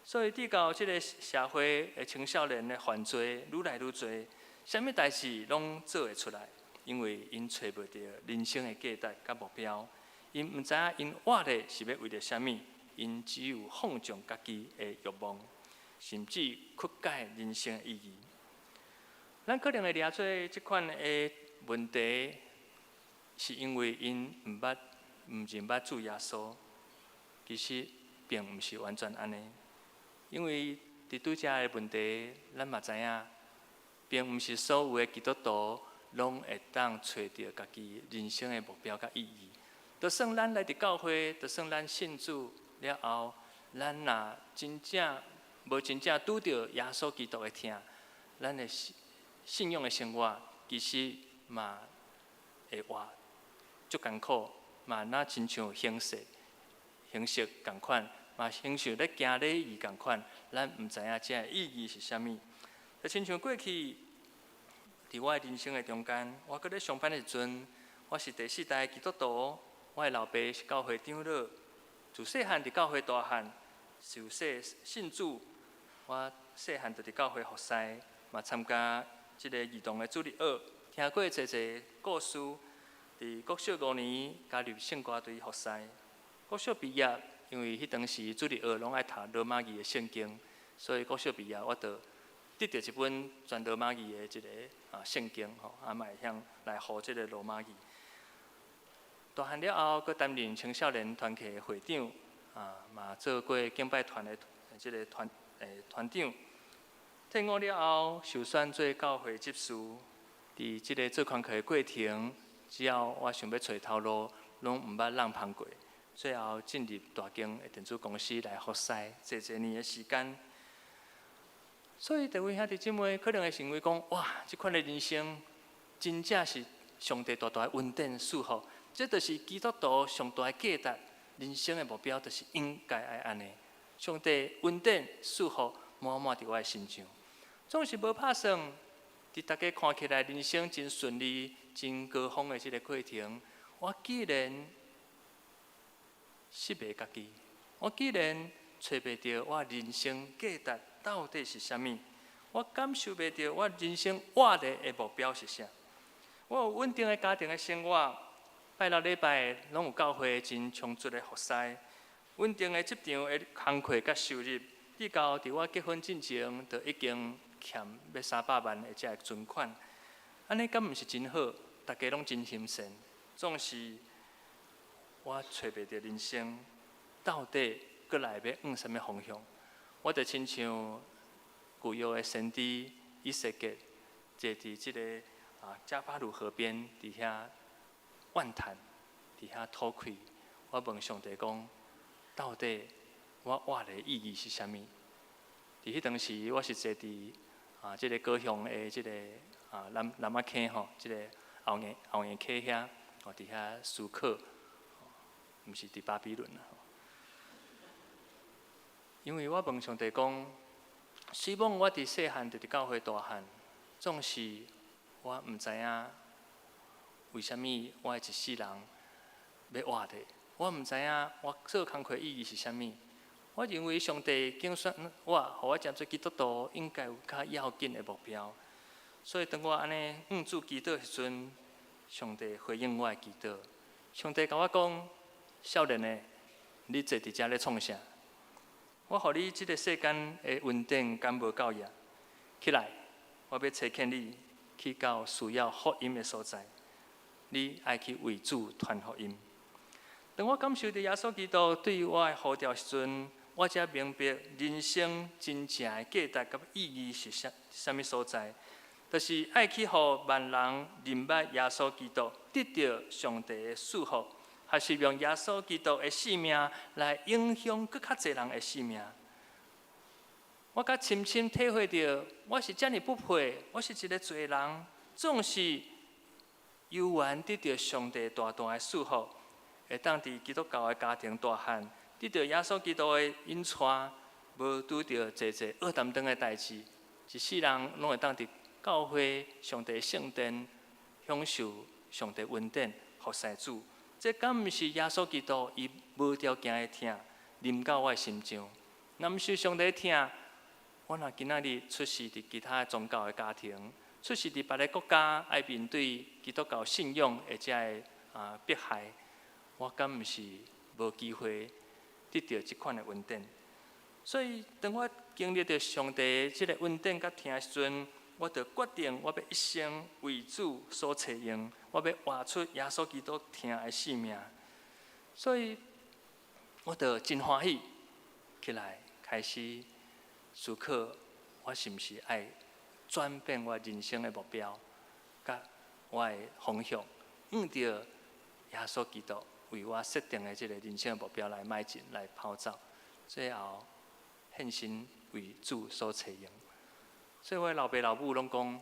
所以，直到這个社會的青少年的犯罪愈來愈濟，啥物代誌攏做會出來，因為𪜶揣無著人生的價值佮目標，𪜶毋知影𪜶活咧是欲為著啥物，𪜶只有放縱家己的慾望，甚至曲解人生的意義。咱可能會掠做這款的問題，是因為𪜶毋捌、毋認捌主耶穌。其實並毋是完全按呢，因為佇拄才的問題，咱嘛知影，並毋是所有的基督徒攏會當揣著家己人生的目標佮意義。就算咱來佇教會，就算咱信主了後，咱若真正無真正拄著耶穌基督的疼，咱的信仰的生活其實嘛會活足艱苦，嘛若親像形式仝款，嘛親像咧行禮儀仝款，咱毋知影這个意義是啥物。就親像過去，佇我的人生的中間，我閣咧上班的時陣，我是第四代基督徒，我的老爸是教會長老，自細漢佇教會大漢，受洗信主，我細漢就佇教會服侍，嘛參加這个兒童的主日學，聽過濟濟故事。佇國小5年加入聖歌隊服侍，國小畢業，因為彼當時主日學攏愛讀羅馬字的聖經，所以國小畢業我就得著一本全羅馬字的一个聖經吼，啊嘛會曉來學這个羅馬字。大漢了後，閣擔任青少年團契的會長，嘛做過敬拜團的這个團長。退伍了後，受選做教會執事，佇這个做工課的過程，只要我想欲揣頭路，攏毋捌落空過。最後進入大間的電子公司來服侍，濟濟年的時間。所以，各位兄弟姊妹可能會認為講：哇，這款的人生真正是上帝大大的恩典賜福。這就是基督徒上大的價值，人生的目標就是應該愛按呢。上帝恩典賜福滿滿佇我的身上，總是無拍算。佇大家看起來人生真順利、真高峰的這个過程，我竟然識袂家己，我竟然揣袂著我人生價值到底是啥物，我感受袂著我人生活的目標是啥。我有穩定的家庭的生活，拜六禮拜攏有教會真充足的服侍，穩定的職場的工課佮收入，直到佇我結婚進前，就已經欠欲300萬的這个存款，按呢敢毋是真好？大家攏真欣羨，總是我揣袂著人生到底閣來欲往啥物方向？我就親像舊約的先知以西結，坐佇這个迦巴魯河邊，佇遐怨嘆，佇遐吐氣。我問上帝講：到底我活的意義是啥物？佇彼當時，我是坐佇這个高雄的這个南仔坑吼，這个後硬溪遐，佇遐思考，毋是佇巴比倫啦。因為我問上帝講，雖罔我佇細漢就佇教會大漢，總是我毋知影為啥物我的一世人欲活的，我毋知影我做工課意義是啥物。我認為上帝揀選我，予我成做基督徒，應該有較要緊的目標。所以當我按呢向主祈禱的時陣，上帝回應我的祈禱。上帝共我講：少年的，你坐佇遮咧創啥？我予你這个世間的恩典敢無夠呀？起來，我欲差遣你去到需要福音的所在，你愛去為主傳福音。當我感受著耶穌基督對我的呼召時陣，我才明白人生真正的價值佮意義是啥物所在，就是愛去予萬人認捌耶穌基督，得著上帝的賜福，還是用耶穌基督的性命來影響閣較濟人的性命。我較深深體會著，我是遮爾不配，我是一个罪人，總是猶原得著上帝大大的賜福，會當佇基督教的家庭大漢，得著耶穌基督的引帶，無拄著濟濟惡擔當的代誌，一世人攏會當佇教會上帝聖殿享受上帝恩典，服侍主。這敢毋是耶穌基督伊無條件的疼臨到我的心上？若毋是上帝疼，我若今仔日出世佇其他宗教的家庭，出世佇別个國家，愛面對基督教信仰的這个迫害，我敢毋是無機會得著這款的恩典？所以，當我經歷著上帝這个恩典佮疼的時陣，我就決定我欲一生為主所差用，我欲活出耶穌基督疼的生命。所以，我就真歡喜起來開始思考，我是毋是愛轉變我人生的目標，佮我的方向，向著耶穌基督為我設定的這个人生的目標來邁進，來跑走。最後獻身為主所採用。所以我老爸老母攏講，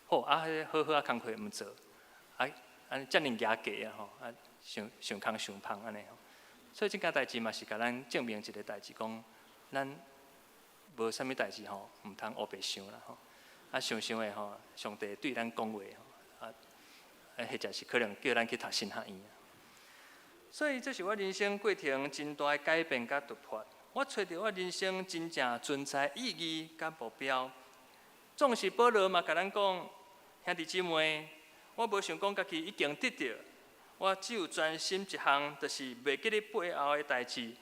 好啊，彼個好好仔工課毋做，啊，按呢遮爾額價啊吼，啊，傷傷空傷芳按呢吼。所以這件代誌嘛是共咱證明一个代誌，講咱無啥物代誌吼，毋通烏白想啦吼。啊，想想的吼，上帝對咱講話吼，啊，或者是可能叫咱去讀神學院。所以這是我人生過程真大的改變佮突破。我揣著我人生真正存在意義佮目標。總是保羅嘛共咱講，兄弟姊妹，我無想講家己已經得著，我只有專心一項，就是袂記咧背後的代誌，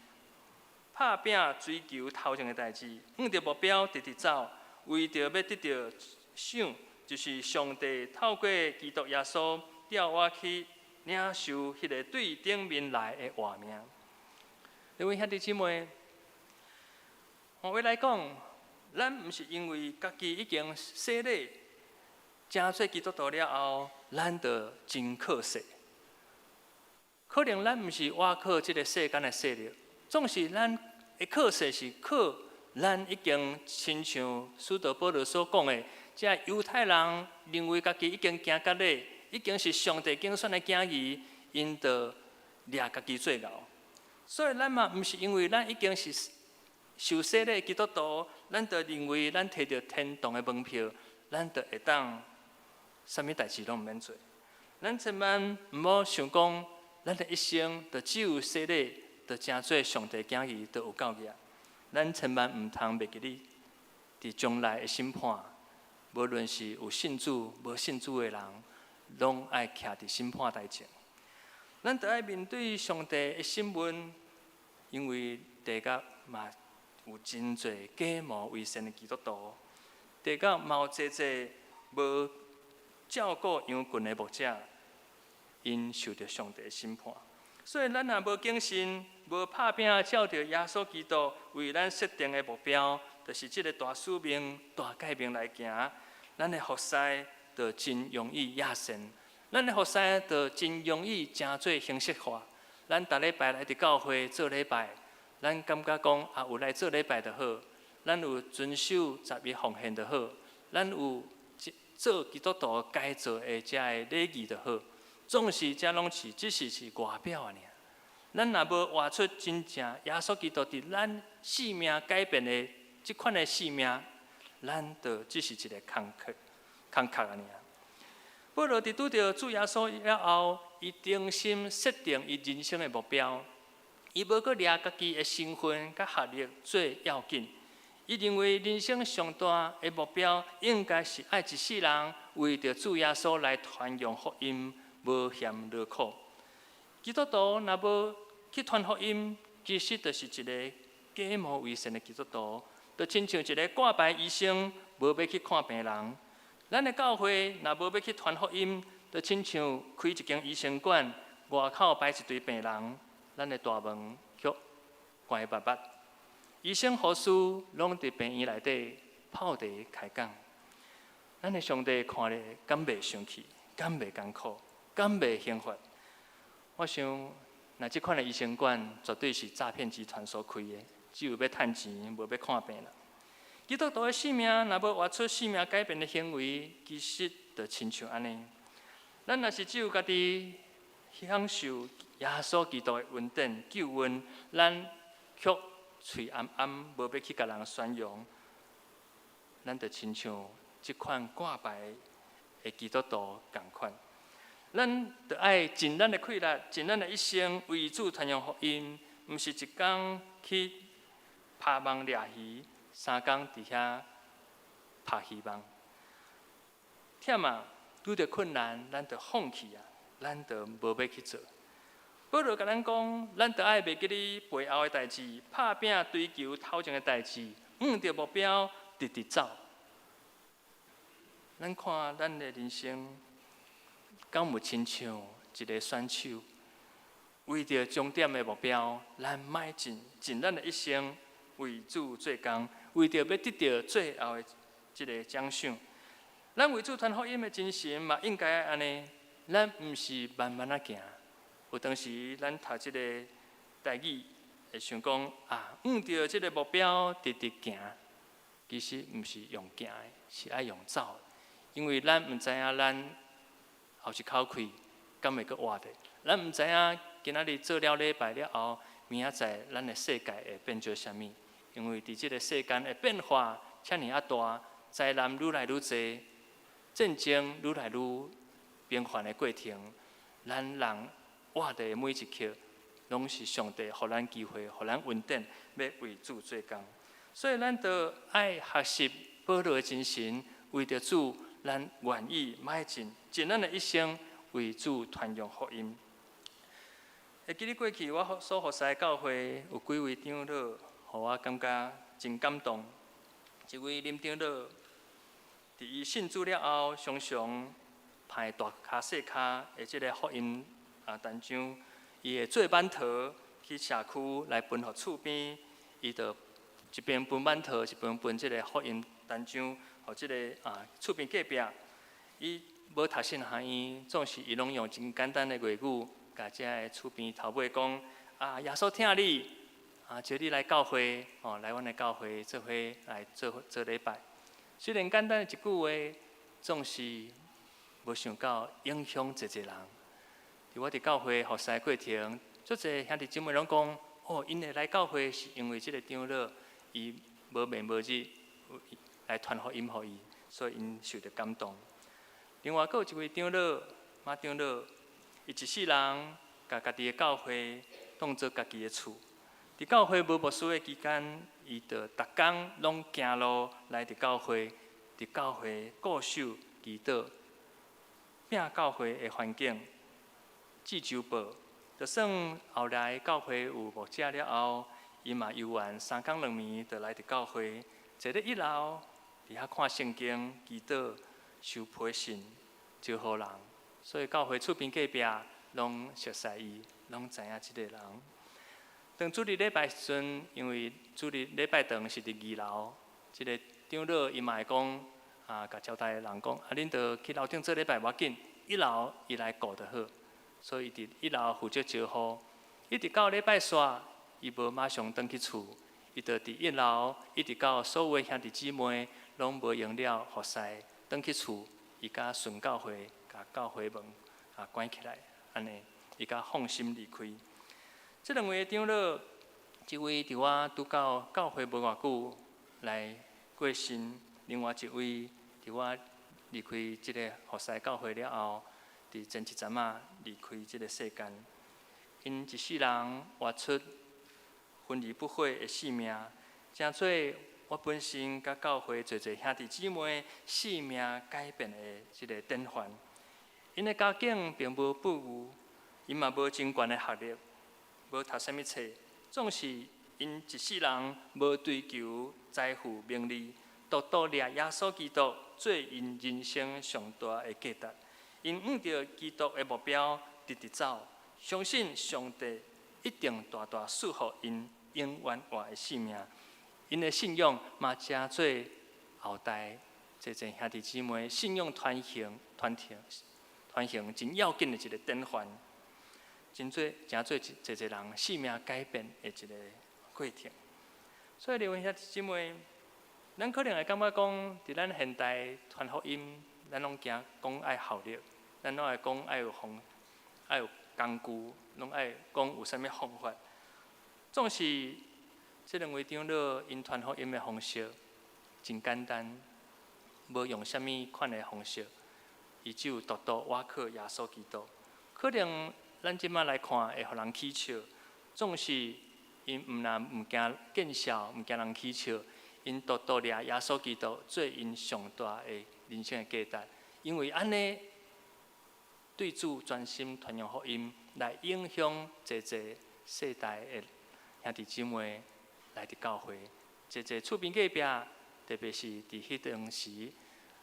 拍拚追求頭前的代誌，向著目標直直走，為著欲得著賞，就是上帝透過基督耶穌召我去領受彼个對頂面來的活命。各位兄弟姊妹，換話來講，咱毋是因為家己已經洗禮，成做基督徒了後，咱就真靠勢。可能咱毋是倚靠這个世間的勢力，總是咱的靠勢是靠咱已經親像使徒保羅所講的，這猶太人認為家己已經行割禮，已經是上帝揀選的囝兒，𪜶就掠家己做牛。所以咱嘛毋是因為咱已經是受洗禮的基督徒，咱就認為咱提著天堂的門票，咱就會當啥物代誌攏毋免做。咱千萬毋好想講，咱的一生就只有洗禮，就成做上帝囝兒，就有夠額。咱千萬毋通袂記咧，佇將來的審判，無論是有信主、無信主的人，攏愛徛佇審判台前。咱著愛面對上帝的審問，因為地獄嘛有真濟假冒為善的基督徒，地獄嘛有濟濟無照顧羊群的牧者，𪜶受著上帝的審判。所以咱若無謹慎，無拍拚照著耶穌基督為咱設定的目標，就是這个大使命、大誡命來行，咱的服侍就真容易野善，咱的服侍就真容易成做形式化。咱逐禮拜來佇教會做禮拜，咱感覺講啊有來做禮拜就好，咱有遵守十一奉獻就好，咱有做基督徒該做的這个禮儀就好。總是這攏是只是是外表爾。咱若無活出真正耶穌基督佇咱生命改變的這款的生命，咱就只是一个空殼、空殼爾。保羅佇拄著主耶穌了後，伊重新設定伊人生的目標，伊無閣掠家己的身份佮學歷做要緊。伊認為人生上大的目標，應該是愛一世人為著主耶穌來傳揚福音，無嫌勞苦。基督徒若無去傳福音，其實就是一个假冒為善的基督徒，就親像一个掛牌醫生，無欲去看病人。咱的教會若無欲去傳福音，就親像開一間醫生館，外口擺一堆病人，咱的大門卻關密密。醫生護士攏佇病院內底泡茶開講。咱的上帝看咧，敢袂生氣，敢袂艱苦，敢袂興奮？我想，若這款的醫生館絕對是詐騙集團所開的，只有欲趁錢，無欲看病人。基督徒的生命若無活出生命改變的行為，其實就親像按呢。咱若是只有家己享受耶穌基督的恩典救恩，咱卻喙癢癢，無欲去共人宣揚，咱就親像這款掛牌的基督徒仝款。咱著愛盡咱的氣力，盡咱的一生為主傳揚福音，毋是一工去拋網掠魚，三工佇遐拍魚網。忝啊，拄著困難，咱就放棄啊，咱就無欲去做。保羅共咱講，咱著愛袂記咧背後的代誌，拍拚追求頭前的代誌，向著目標直直走。咱看咱的人生，敢有親像一个選手，為著終點的目標，咱邁進，盡咱的一生為主做工，為著欲得著最後的這个獎賞。咱為主傳福音的精神嘛，應該按呢。咱毋是慢慢仔行，有當時咱讀這个台語，會想講啊，向著這个目標直直行，其實毋是用行的，是愛用走的。因為咱毋知影咱後一口氣敢會閣活著，咱毋知影今仔日做了禮拜了後，明仔載咱的世界會變做啥物？因為佇這个世間的變化遮爾仔大，災難愈來愈濟，戰爭愈來愈頻繁的過程，咱人活的每一刻，攏是上帝予咱機會，予咱恩典，欲為主做工。所以咱著愛學習保羅的精神，為著主，咱願意邁進，盡咱的一生為主傳揚福音。會記得過去我所服侍的教會有幾位長老，予我感覺真感動。一位林長老，佇伊信主了後，常常派大跤細跤的這个福音啊單張，伊會做饅頭去社區來分予厝邊，伊就一邊分饅頭，一邊分這个福音單張，予這个啊厝邊隔壁。伊無讀神學院，總是伊攏用真簡單的話語，共遮个厝邊頭尾講啊，耶穌疼你，啊，招你來教會，哦，來阮的教會做伙來做做禮拜。雖然簡單的一句話，總是無想到影響濟濟人。佇我佇教會服侍過程，足濟兄弟姊妹攏講，哦，𪜶會來教會是因為這个長老，伊無面無日來傳福音予伊，所以𪜶受著感動。另外，閣有一位長老，馬長老，伊一世人共家己的教會當做家己的厝。佇教會無牧師的期間，伊就逐工攏行路來佇教會，佇教會固守祈禱，拼教會的環境，寄周報。就算後來教會有牧者了後，伊嘛猶原三工兩暝就來佇教會，坐佇一樓，佇遐看聖經、祈禱、收批信、招呼人。所以教會厝邊隔壁攏熟似伊，攏知影這个人。當主日禮拜時陣，因為主日禮拜堂是佇二樓，這个長老伊嘛會講，啊，共招待的人講，啊，恁著去樓頂做禮拜無要緊，一樓伊來顧就好。所以伊佇一樓負責招呼。一直到禮拜煞，伊無馬上轉去厝，伊就佇一樓，一直到所有兄弟姊妹攏無閒了服侍，轉去厝，伊才順教會，共教會門啊關起來，按呢，伊才放心離開。這兩位長老，一位佇我拄到教會無偌久來過身，另外一位佇我離開這个服侍教會了後，佇前一陣仔離開這个世間。𪜶一世人活出分離不悔的生命，成做我本身佮教會濟濟兄弟姊妹生命改變的這个典範。𪜶的家境並無富裕，𪜶嘛無真懸的學歷，無讀啥物冊，總是𪜶一世人無追求財富名利，獨獨掠耶穌基督做𪜶人生上大的價值。𪜶向著基督的目標直直走，相信上帝一定大大賜予𪜶永遠活的生命。𪜶的信仰嘛，成做後代濟濟兄弟姊妹信仰傳承、傳承、傳承真要緊的一个典範。真做成做濟濟人生命改變的一个過程。所以，各位兄弟姊妹，咱可能會感覺講，佇咱現代傳福音，咱攏驚講愛效力，咱攏愛講愛有方，愛有工具，攏愛講有啥物方法。總是這兩位長老𪜶傳福音的方式真簡單，無用啥物款的方式，伊只有獨獨倚靠耶穌基督。可能咱這擺來看會予人起笑，總是𪜶毋但毋驚見笑，毋驚人起笑，𪜶獨獨掠耶穌基督做𪜶上大的人生的價值，因為按呢對主專心傳揚福音，來影響濟濟世代的兄弟姊妹來佇教會，濟濟厝邊隔壁，特別是佇彼當時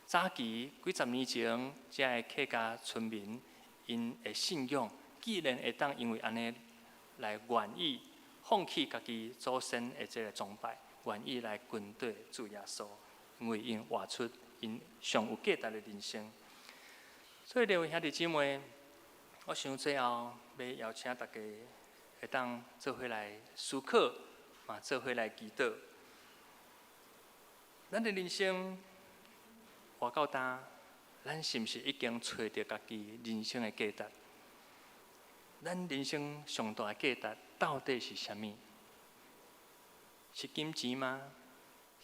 早期幾十年前，遮的客家村民，𪜶的信仰，既然會當因為按呢來願意放棄家己祖先的這个崇拜，願意來跟綴主耶穌，因為𪜶活出𪜶上有價值的人生。所以，各位兄弟姊妹，我想最後欲邀請大家會會當做伙來思考，嘛做伙來祈禱。咱的人生活到今，咱是毋是已經揣著家己人生的價值？咱人生上大的價值到底是啥物？是金錢嗎？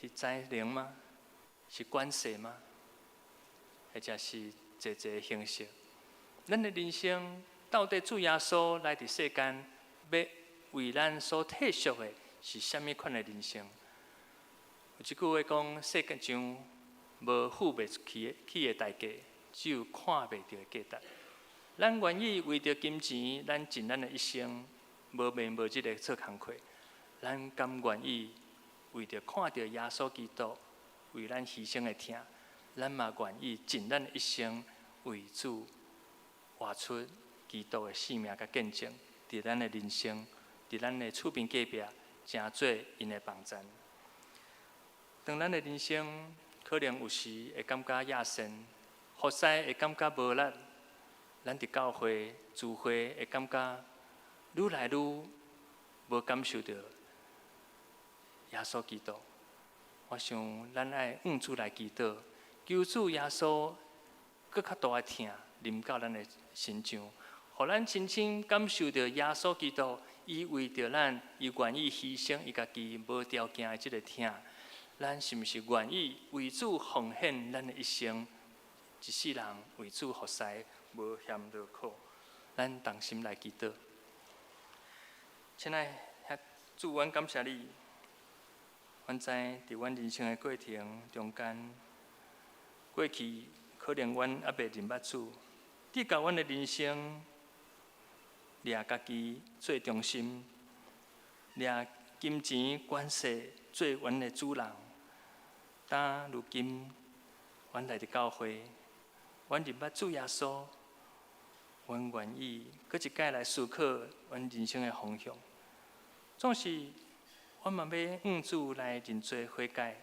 是才能嗎？是關係嗎？或者是濟濟形式？咱的人生到底主耶穌來佇世間，欲為咱所退贖的是啥物款的人生？有一句話講：世界上無付袂起的代價，只有看袂著的價值。咱願意為著金錢，咱盡咱的一生，無眠無日的做工課。咱甘願意為著看著耶穌基督為咱犧牲的疼，咱嘛願意盡咱的一生為主活出基督的生命佮見證，佇咱的人生，佇咱的厝邊隔壁，成做𪜶的幫贊。當咱的人生可能有時會感覺厭世，服侍會感覺無力，咱佇教會聚會會感覺愈來愈無感受著耶穌基督。我想咱愛向主來祈禱，求主耶穌閣較大的疼臨到咱的身上，予咱親身感受著耶穌基督，伊為著咱，伊願意犧牲伊家己無條件的這个疼。咱是毋是願意為主奉獻咱的一生，一世人為主服侍，無嫌勞苦？咱同心來祈禱。親愛的主，阮感謝你。阮知佇阮人生的過程中間，過去可能阮猶未認捌主，你共阮的人生掠家己做中心，掠金錢關係做阮的主人。但如今，阮來佇教會，阮認捌主耶穌，阮願意閣一擺來思考阮人生的方向。總是，阮嘛欲向主來認罪悔改。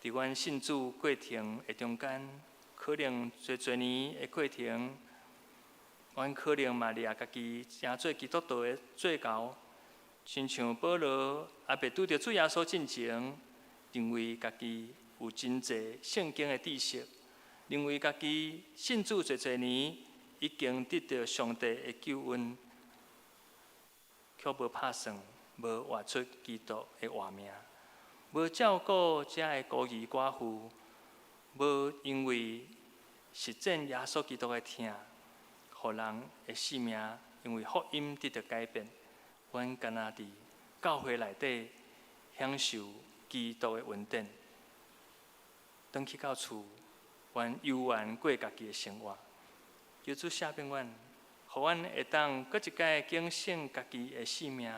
佇阮信主過程的中間，可能濟濟年的過程，阮可能嘛掠家己成做基督徒的做猴，親像保羅猶未拄著主耶穌進前，認為家己有真濟聖經的知識，認為家己信主濟濟年，已經得著上帝的救恩，卻無拍算，無活出基督的活命，無照顧遮的孤兒寡婦，無因為實踐耶穌基督的疼，予人的性命因為福音得著改變。阮敢若佇教會內底享受基督的恩典，轉去到厝，阮猶原過家己的生活。求主赦免阮，予阮會當閣一擺警醒家己的性命，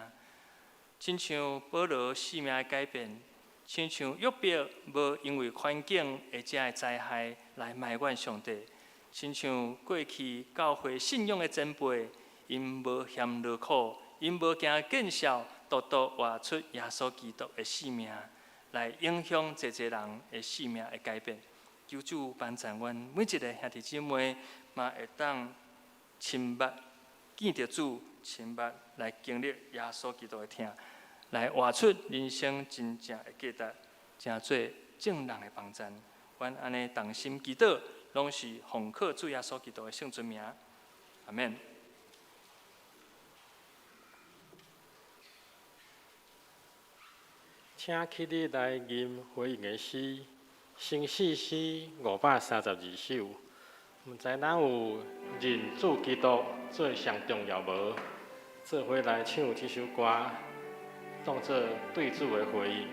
親像保羅性命的改變，親像約伯無因為環境的遮的災害來埋怨上帝，親像過去教會信仰的前輩，𪜶無嫌勞苦，𪜶無驚見笑，獨獨活出耶穌基督的生命，來影響濟濟人的生命的改變。求主幫助阮每一个兄弟姊妹，嘛會當親捌見著主，親捌來經歷耶穌基督的疼，來活出人生真正的價值，成做眾人的幫贊。阮按呢同心祈禱，攏是奉靠主耶穌基督的聖尊名。阿們。請起立來吟回應的詩，新詩詩532首。毋知咱有認主基督做上重要無？做伙來唱這首歌，當做對主的回應。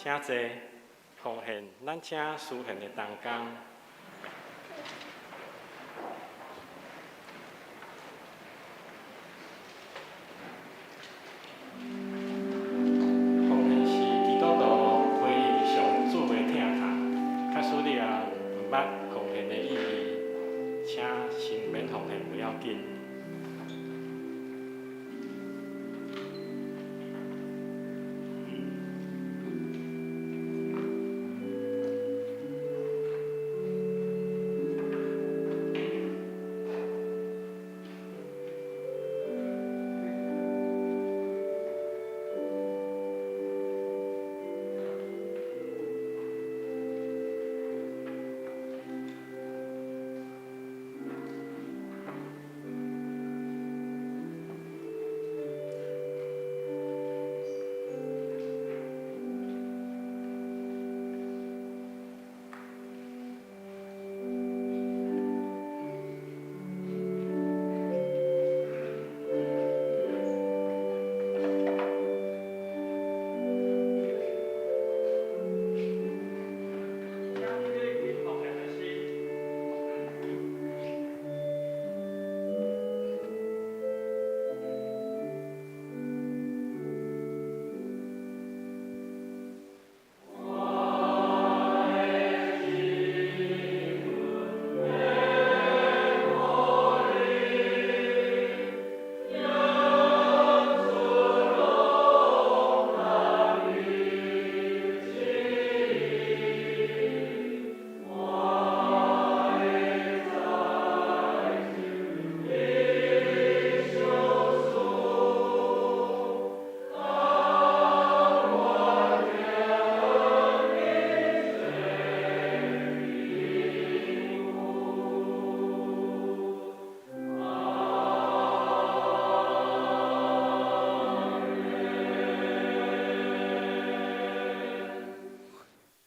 請坐，奉獻，咱請司獻的同工。奉獻是基督徒回應上主的疼痛。假使你也毋捌奉獻的意義，請先免奉獻，無要緊。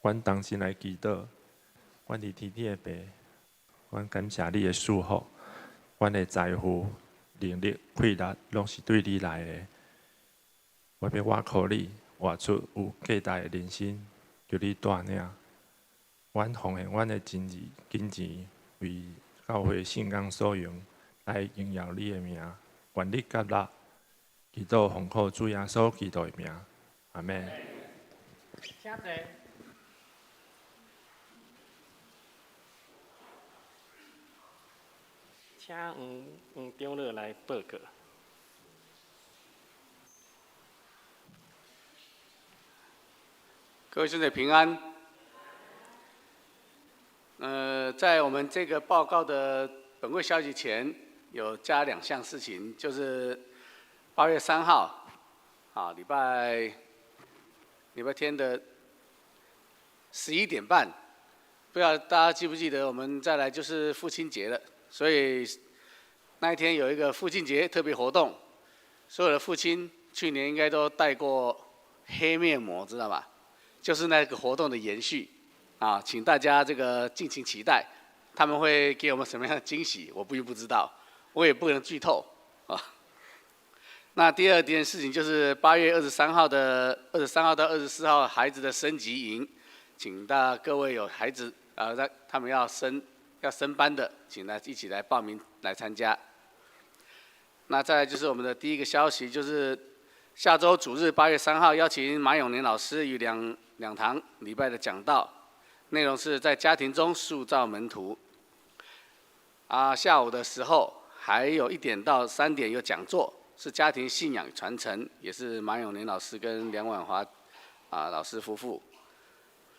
阮同心來祈禱，阮佇天頂的爸，阮感謝你的祝福，阮的財富、能力、氣力，攏是對你來的。我欲倚靠你，活出有價值的人生，求你帶領。阮奉獻阮的金錢、金錢為教會聖工所用，來榮耀你的名。願你接納，祈禱奉靠主耶穌基督的名，阿們。請坐。請黃黃長老來報告。各位兄弟平安。在我們這個報告的本會消息前，有加兩項事情，就是8月3號，啊，禮拜天的11點半，不知道大家記不記得，我們再來就是父親節了，所以那一天有一個父親節特別活動，所有的父親去年應該都戴過黑面膜，知道吧？就是那個活動的延續，啊，請大家這個敬請期待，他們會給我們什麼樣的驚喜，我並不知道，我也不能劇透啊。那第二件事情就是8月23號的23號到24號孩子的升級營，請大各位有孩子啊，他們要升班的，請來一起來報名來參加。那再來就是我們的第一個消息，就是下周主日8月3號邀請馬永年老師與兩堂禮拜的講道，內容是在家庭中塑造門徒。啊，下午的時候還有1點到3點有講座，是家庭信仰傳承，也是馬永年老師跟梁婉華啊老師夫婦。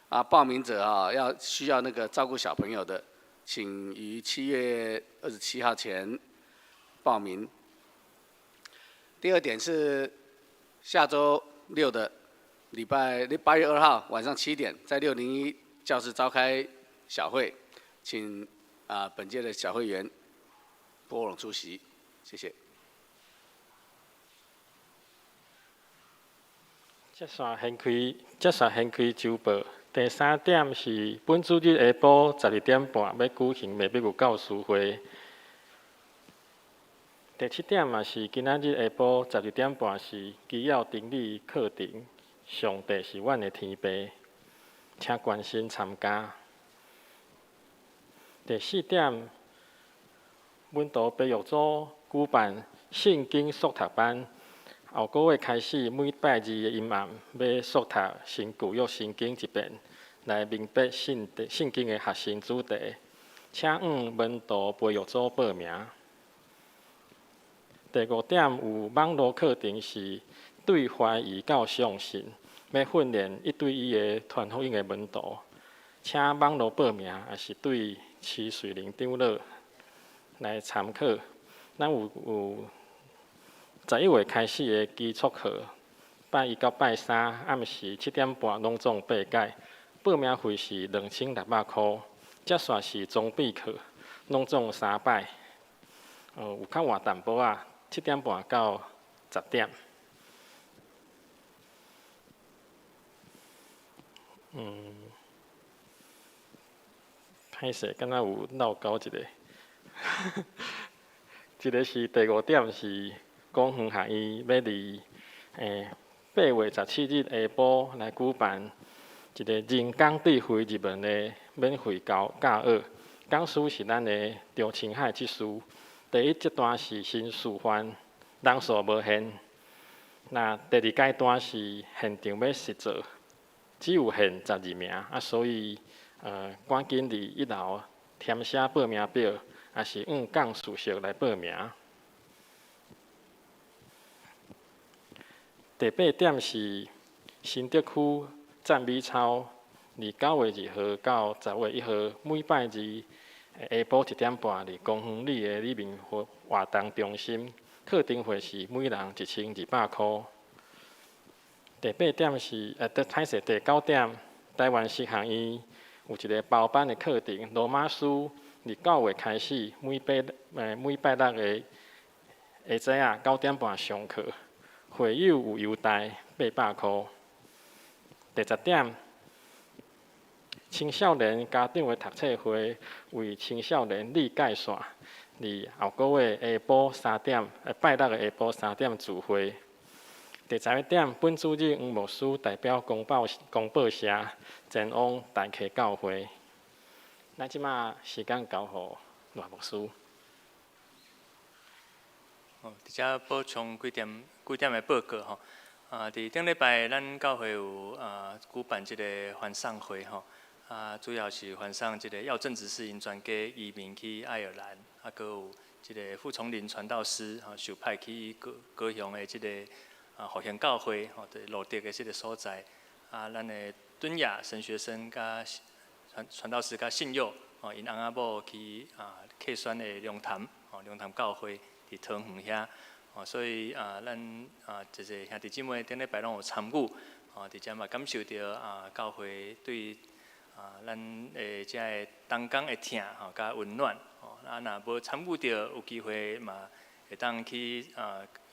啊，報名者啊要需要那個照顧小朋友的，請於7月27號前報名。第二點是下周六的禮拜8月2號晚上7點，在601教室召開小會，請啊本屆的小會員撥冗出席，謝謝。這線掀開週報。第三點是本主日下晡12點半欲舉行美比牛教師會。第七點嘛是今仔日下晡12點半是基要整理課程，上帝是阮的天父，請關心參加。第四點，門徒培育組舉辦聖經速讀班，後個月開始每拜二的陰暗欲速讀新舊約聖經一遍，來明白聖經的核心主題。請向門徒培育組報名。第五點，有網路課程是對懷疑到相信，欲訓練一對一的傳福音的門徒，請網路報名，抑是對徐瑞玲長老來參考。咱有11月開始的基礎課，拜一到拜三暗時7點半攏總八改，報名費是2600箍。接煞是裝備課，攏總三擺，有較晚淡薄仔，7點半到10點。歹勢，敢若有漏交一個，這个是第五點，是廣園學院欲佇8月17日下晡來舉辦一個人工智慧入門的免費教學，講師是咱的張清海執事。第一階段是先示範，人數無限。那第二階段是現場欲實做，只有限12名，啊，所以趕緊佇一樓填寫報名表，抑是向幹事室來報名。第八點是新竹區讚美操，佇9月2號到10月1號，每拜二下晡1點半，佇公園里的里民活動中心，課程費是每人1200箍。第八點是，歹勢，第九點，台灣神學院有一個包班的課程，羅馬書，佇9月開始，每拜六的下早仔9點半上課，會友有優待800箍。第十點，青少年家長的讀冊會為青少年立界線，佇後個月下晡三點，拜六的下晡三點聚會。第11點，本主日黃牧師代表公報社前往大溪教會。咱這馬時間交予賴牧師。哦，佇遮補充幾點的報告吼。佇頂禮拜，咱教會有舉辦這个歡送會吼。主要是歡送這个耀正執事𪜶全家移民去愛爾蘭，閣有這个傅崇林傳道師吼受派去高雄的這个復興教會吼，佇羅德的這个所在。咱的敦雅神學生佮傳道師佮信友吼，𪜶翁仔某去客選的龍潭吼，龍潭教會佇桃園遐。哦，所以咱濟濟兄弟姊妹頂禮拜攏有參與，哦，佇遮嘛感受著教會對咱的遮个同工的疼吼，佮溫暖。哦，若無參與著，有機會嘛會當去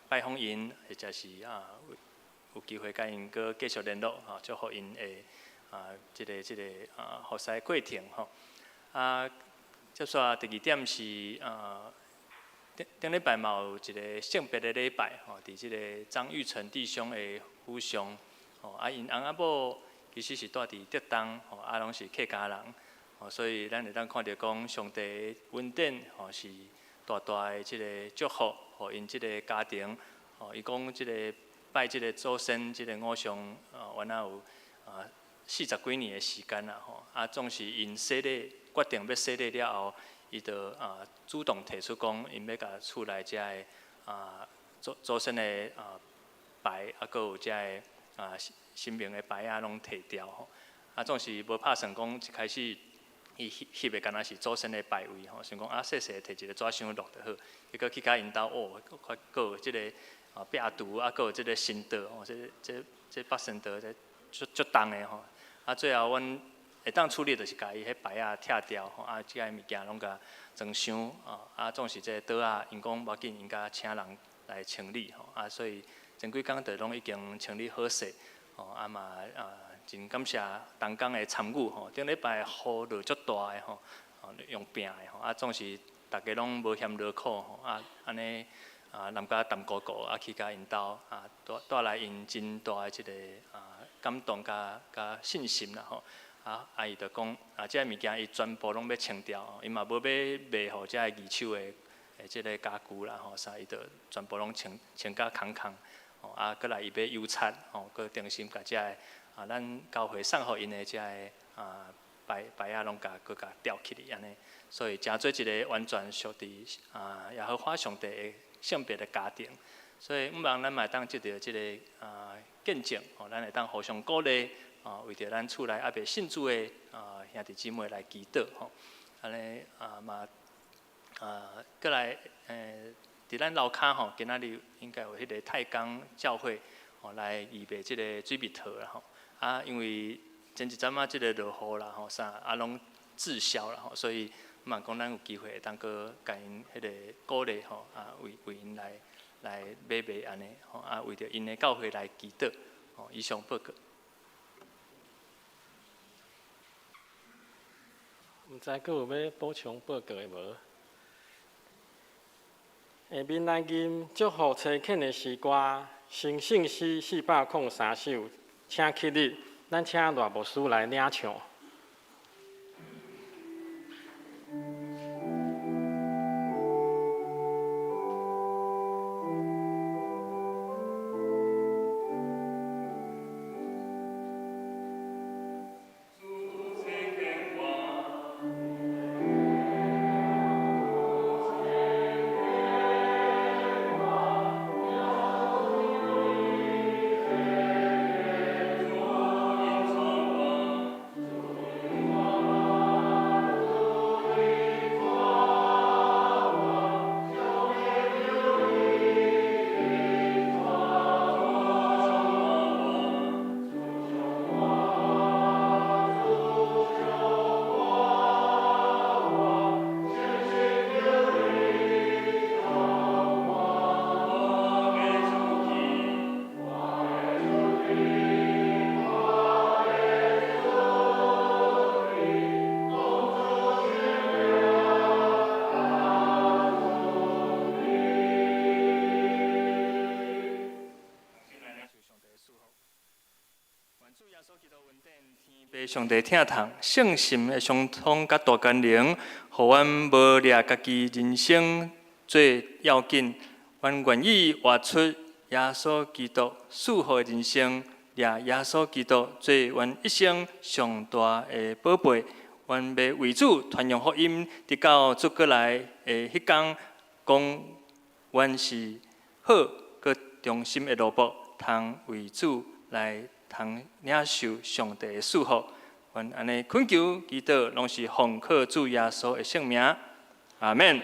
拜訪𪜶，或者是有機會佮𪜶閣繼續聯絡，吼，祝福𪜶的這个服侍過程吼。接煞第二點是頂頂禮拜嘛有一个聖別的禮拜吼，佇這个張玉成弟兄的府上，吼，𪜶翁仔某其實是住佇竹東，吼，攏是客家人，吼，所以咱會當看著講上帝的恩典，吼，是大大的這个祝福，予𪜶這个家庭，吼，伊講這个拜這个祖先，這个偶像，原來有40幾年的時間啦，吼，總是𪜶洗禮決定欲洗禮了後，伊就主動提出講，𪜶欲共厝內遮个祖先的牌，閣有遮个神明的牌仔攏提掉吼。總是無拍算講一開始伊翕的敢若是祖先的牌位吼，想講細細提一个紙箱落就好。結果去共𪜶兜哦，閣有這个壁櫥，閣有這个神桌吼，這八仙桌這足足重的吼。最後阮會當處理就是共伊彼牌仔拆掉吼，這个物件攏共裝箱總是這个桌仔，𪜶講無要緊，𪜶共請人來清理吼，所以前幾工就攏已經清理好勢，吼，嘛真感謝同工的參與吼，頂禮拜雨落足大的吼，用拚的吼，總是逐家攏無嫌勞苦吼，按呢淋甲澹糊糊，去共𪜶兜，帶來𪜶真大的這个感動佮佮信心啦吼。啊啊！伊就講啊，這个物件伊全部攏欲清掉，伊嘛無欲賣予這个二手的的這个家具啦吼，啥伊就全部攏清清甲空空。吼啊，閣來伊買油漆吼，閣重新共這个啊，咱教會送予𪜶的這个啊牌牌仔攏共閣共吊起來按呢。所以成做一个完全屬佇啊耶和華上帝的聖別的家庭。所以向望咱嘛會當藉著這个啊見證，吼，咱會當互相鼓勵。啊，為著咱厝內猶未信主的啊兄弟姊妹來祈禱吼，按呢啊嘛啊閣來佇咱樓跤吼，今仔日應該有彼个太鋼教會吼來預備這个水蜜桃啦吼。啊，因為前一陣仔這个落雨啦吼，啥啊攏滯銷啦吼，所以嘛講咱有機會會當閣共𪜶彼个鼓勵吼，啊為為𪜶來來買賣按呢吼，啊為著𪜶的教會來祈禱吼，以上報告。毋知閣有欲補充報告的無？下面來吟祝福差遣的詩歌，成聖詩403首，請起立，咱請賴牧師來領唱。上帝疼痛、聖神的相通佮大權能，予阮無掠家己人生做要緊。阮願意活出耶穌基督賜予的人生，掠耶穌基督做阮一生上大的寶貝。阮欲為主傳揚福音，直到主閣來的彼工，講阮是好閣忠心的奴僕，通為主來通領受上帝的賜福。阮按呢懇求祈禱，攏是奉靠主耶穌的聖名，阿們。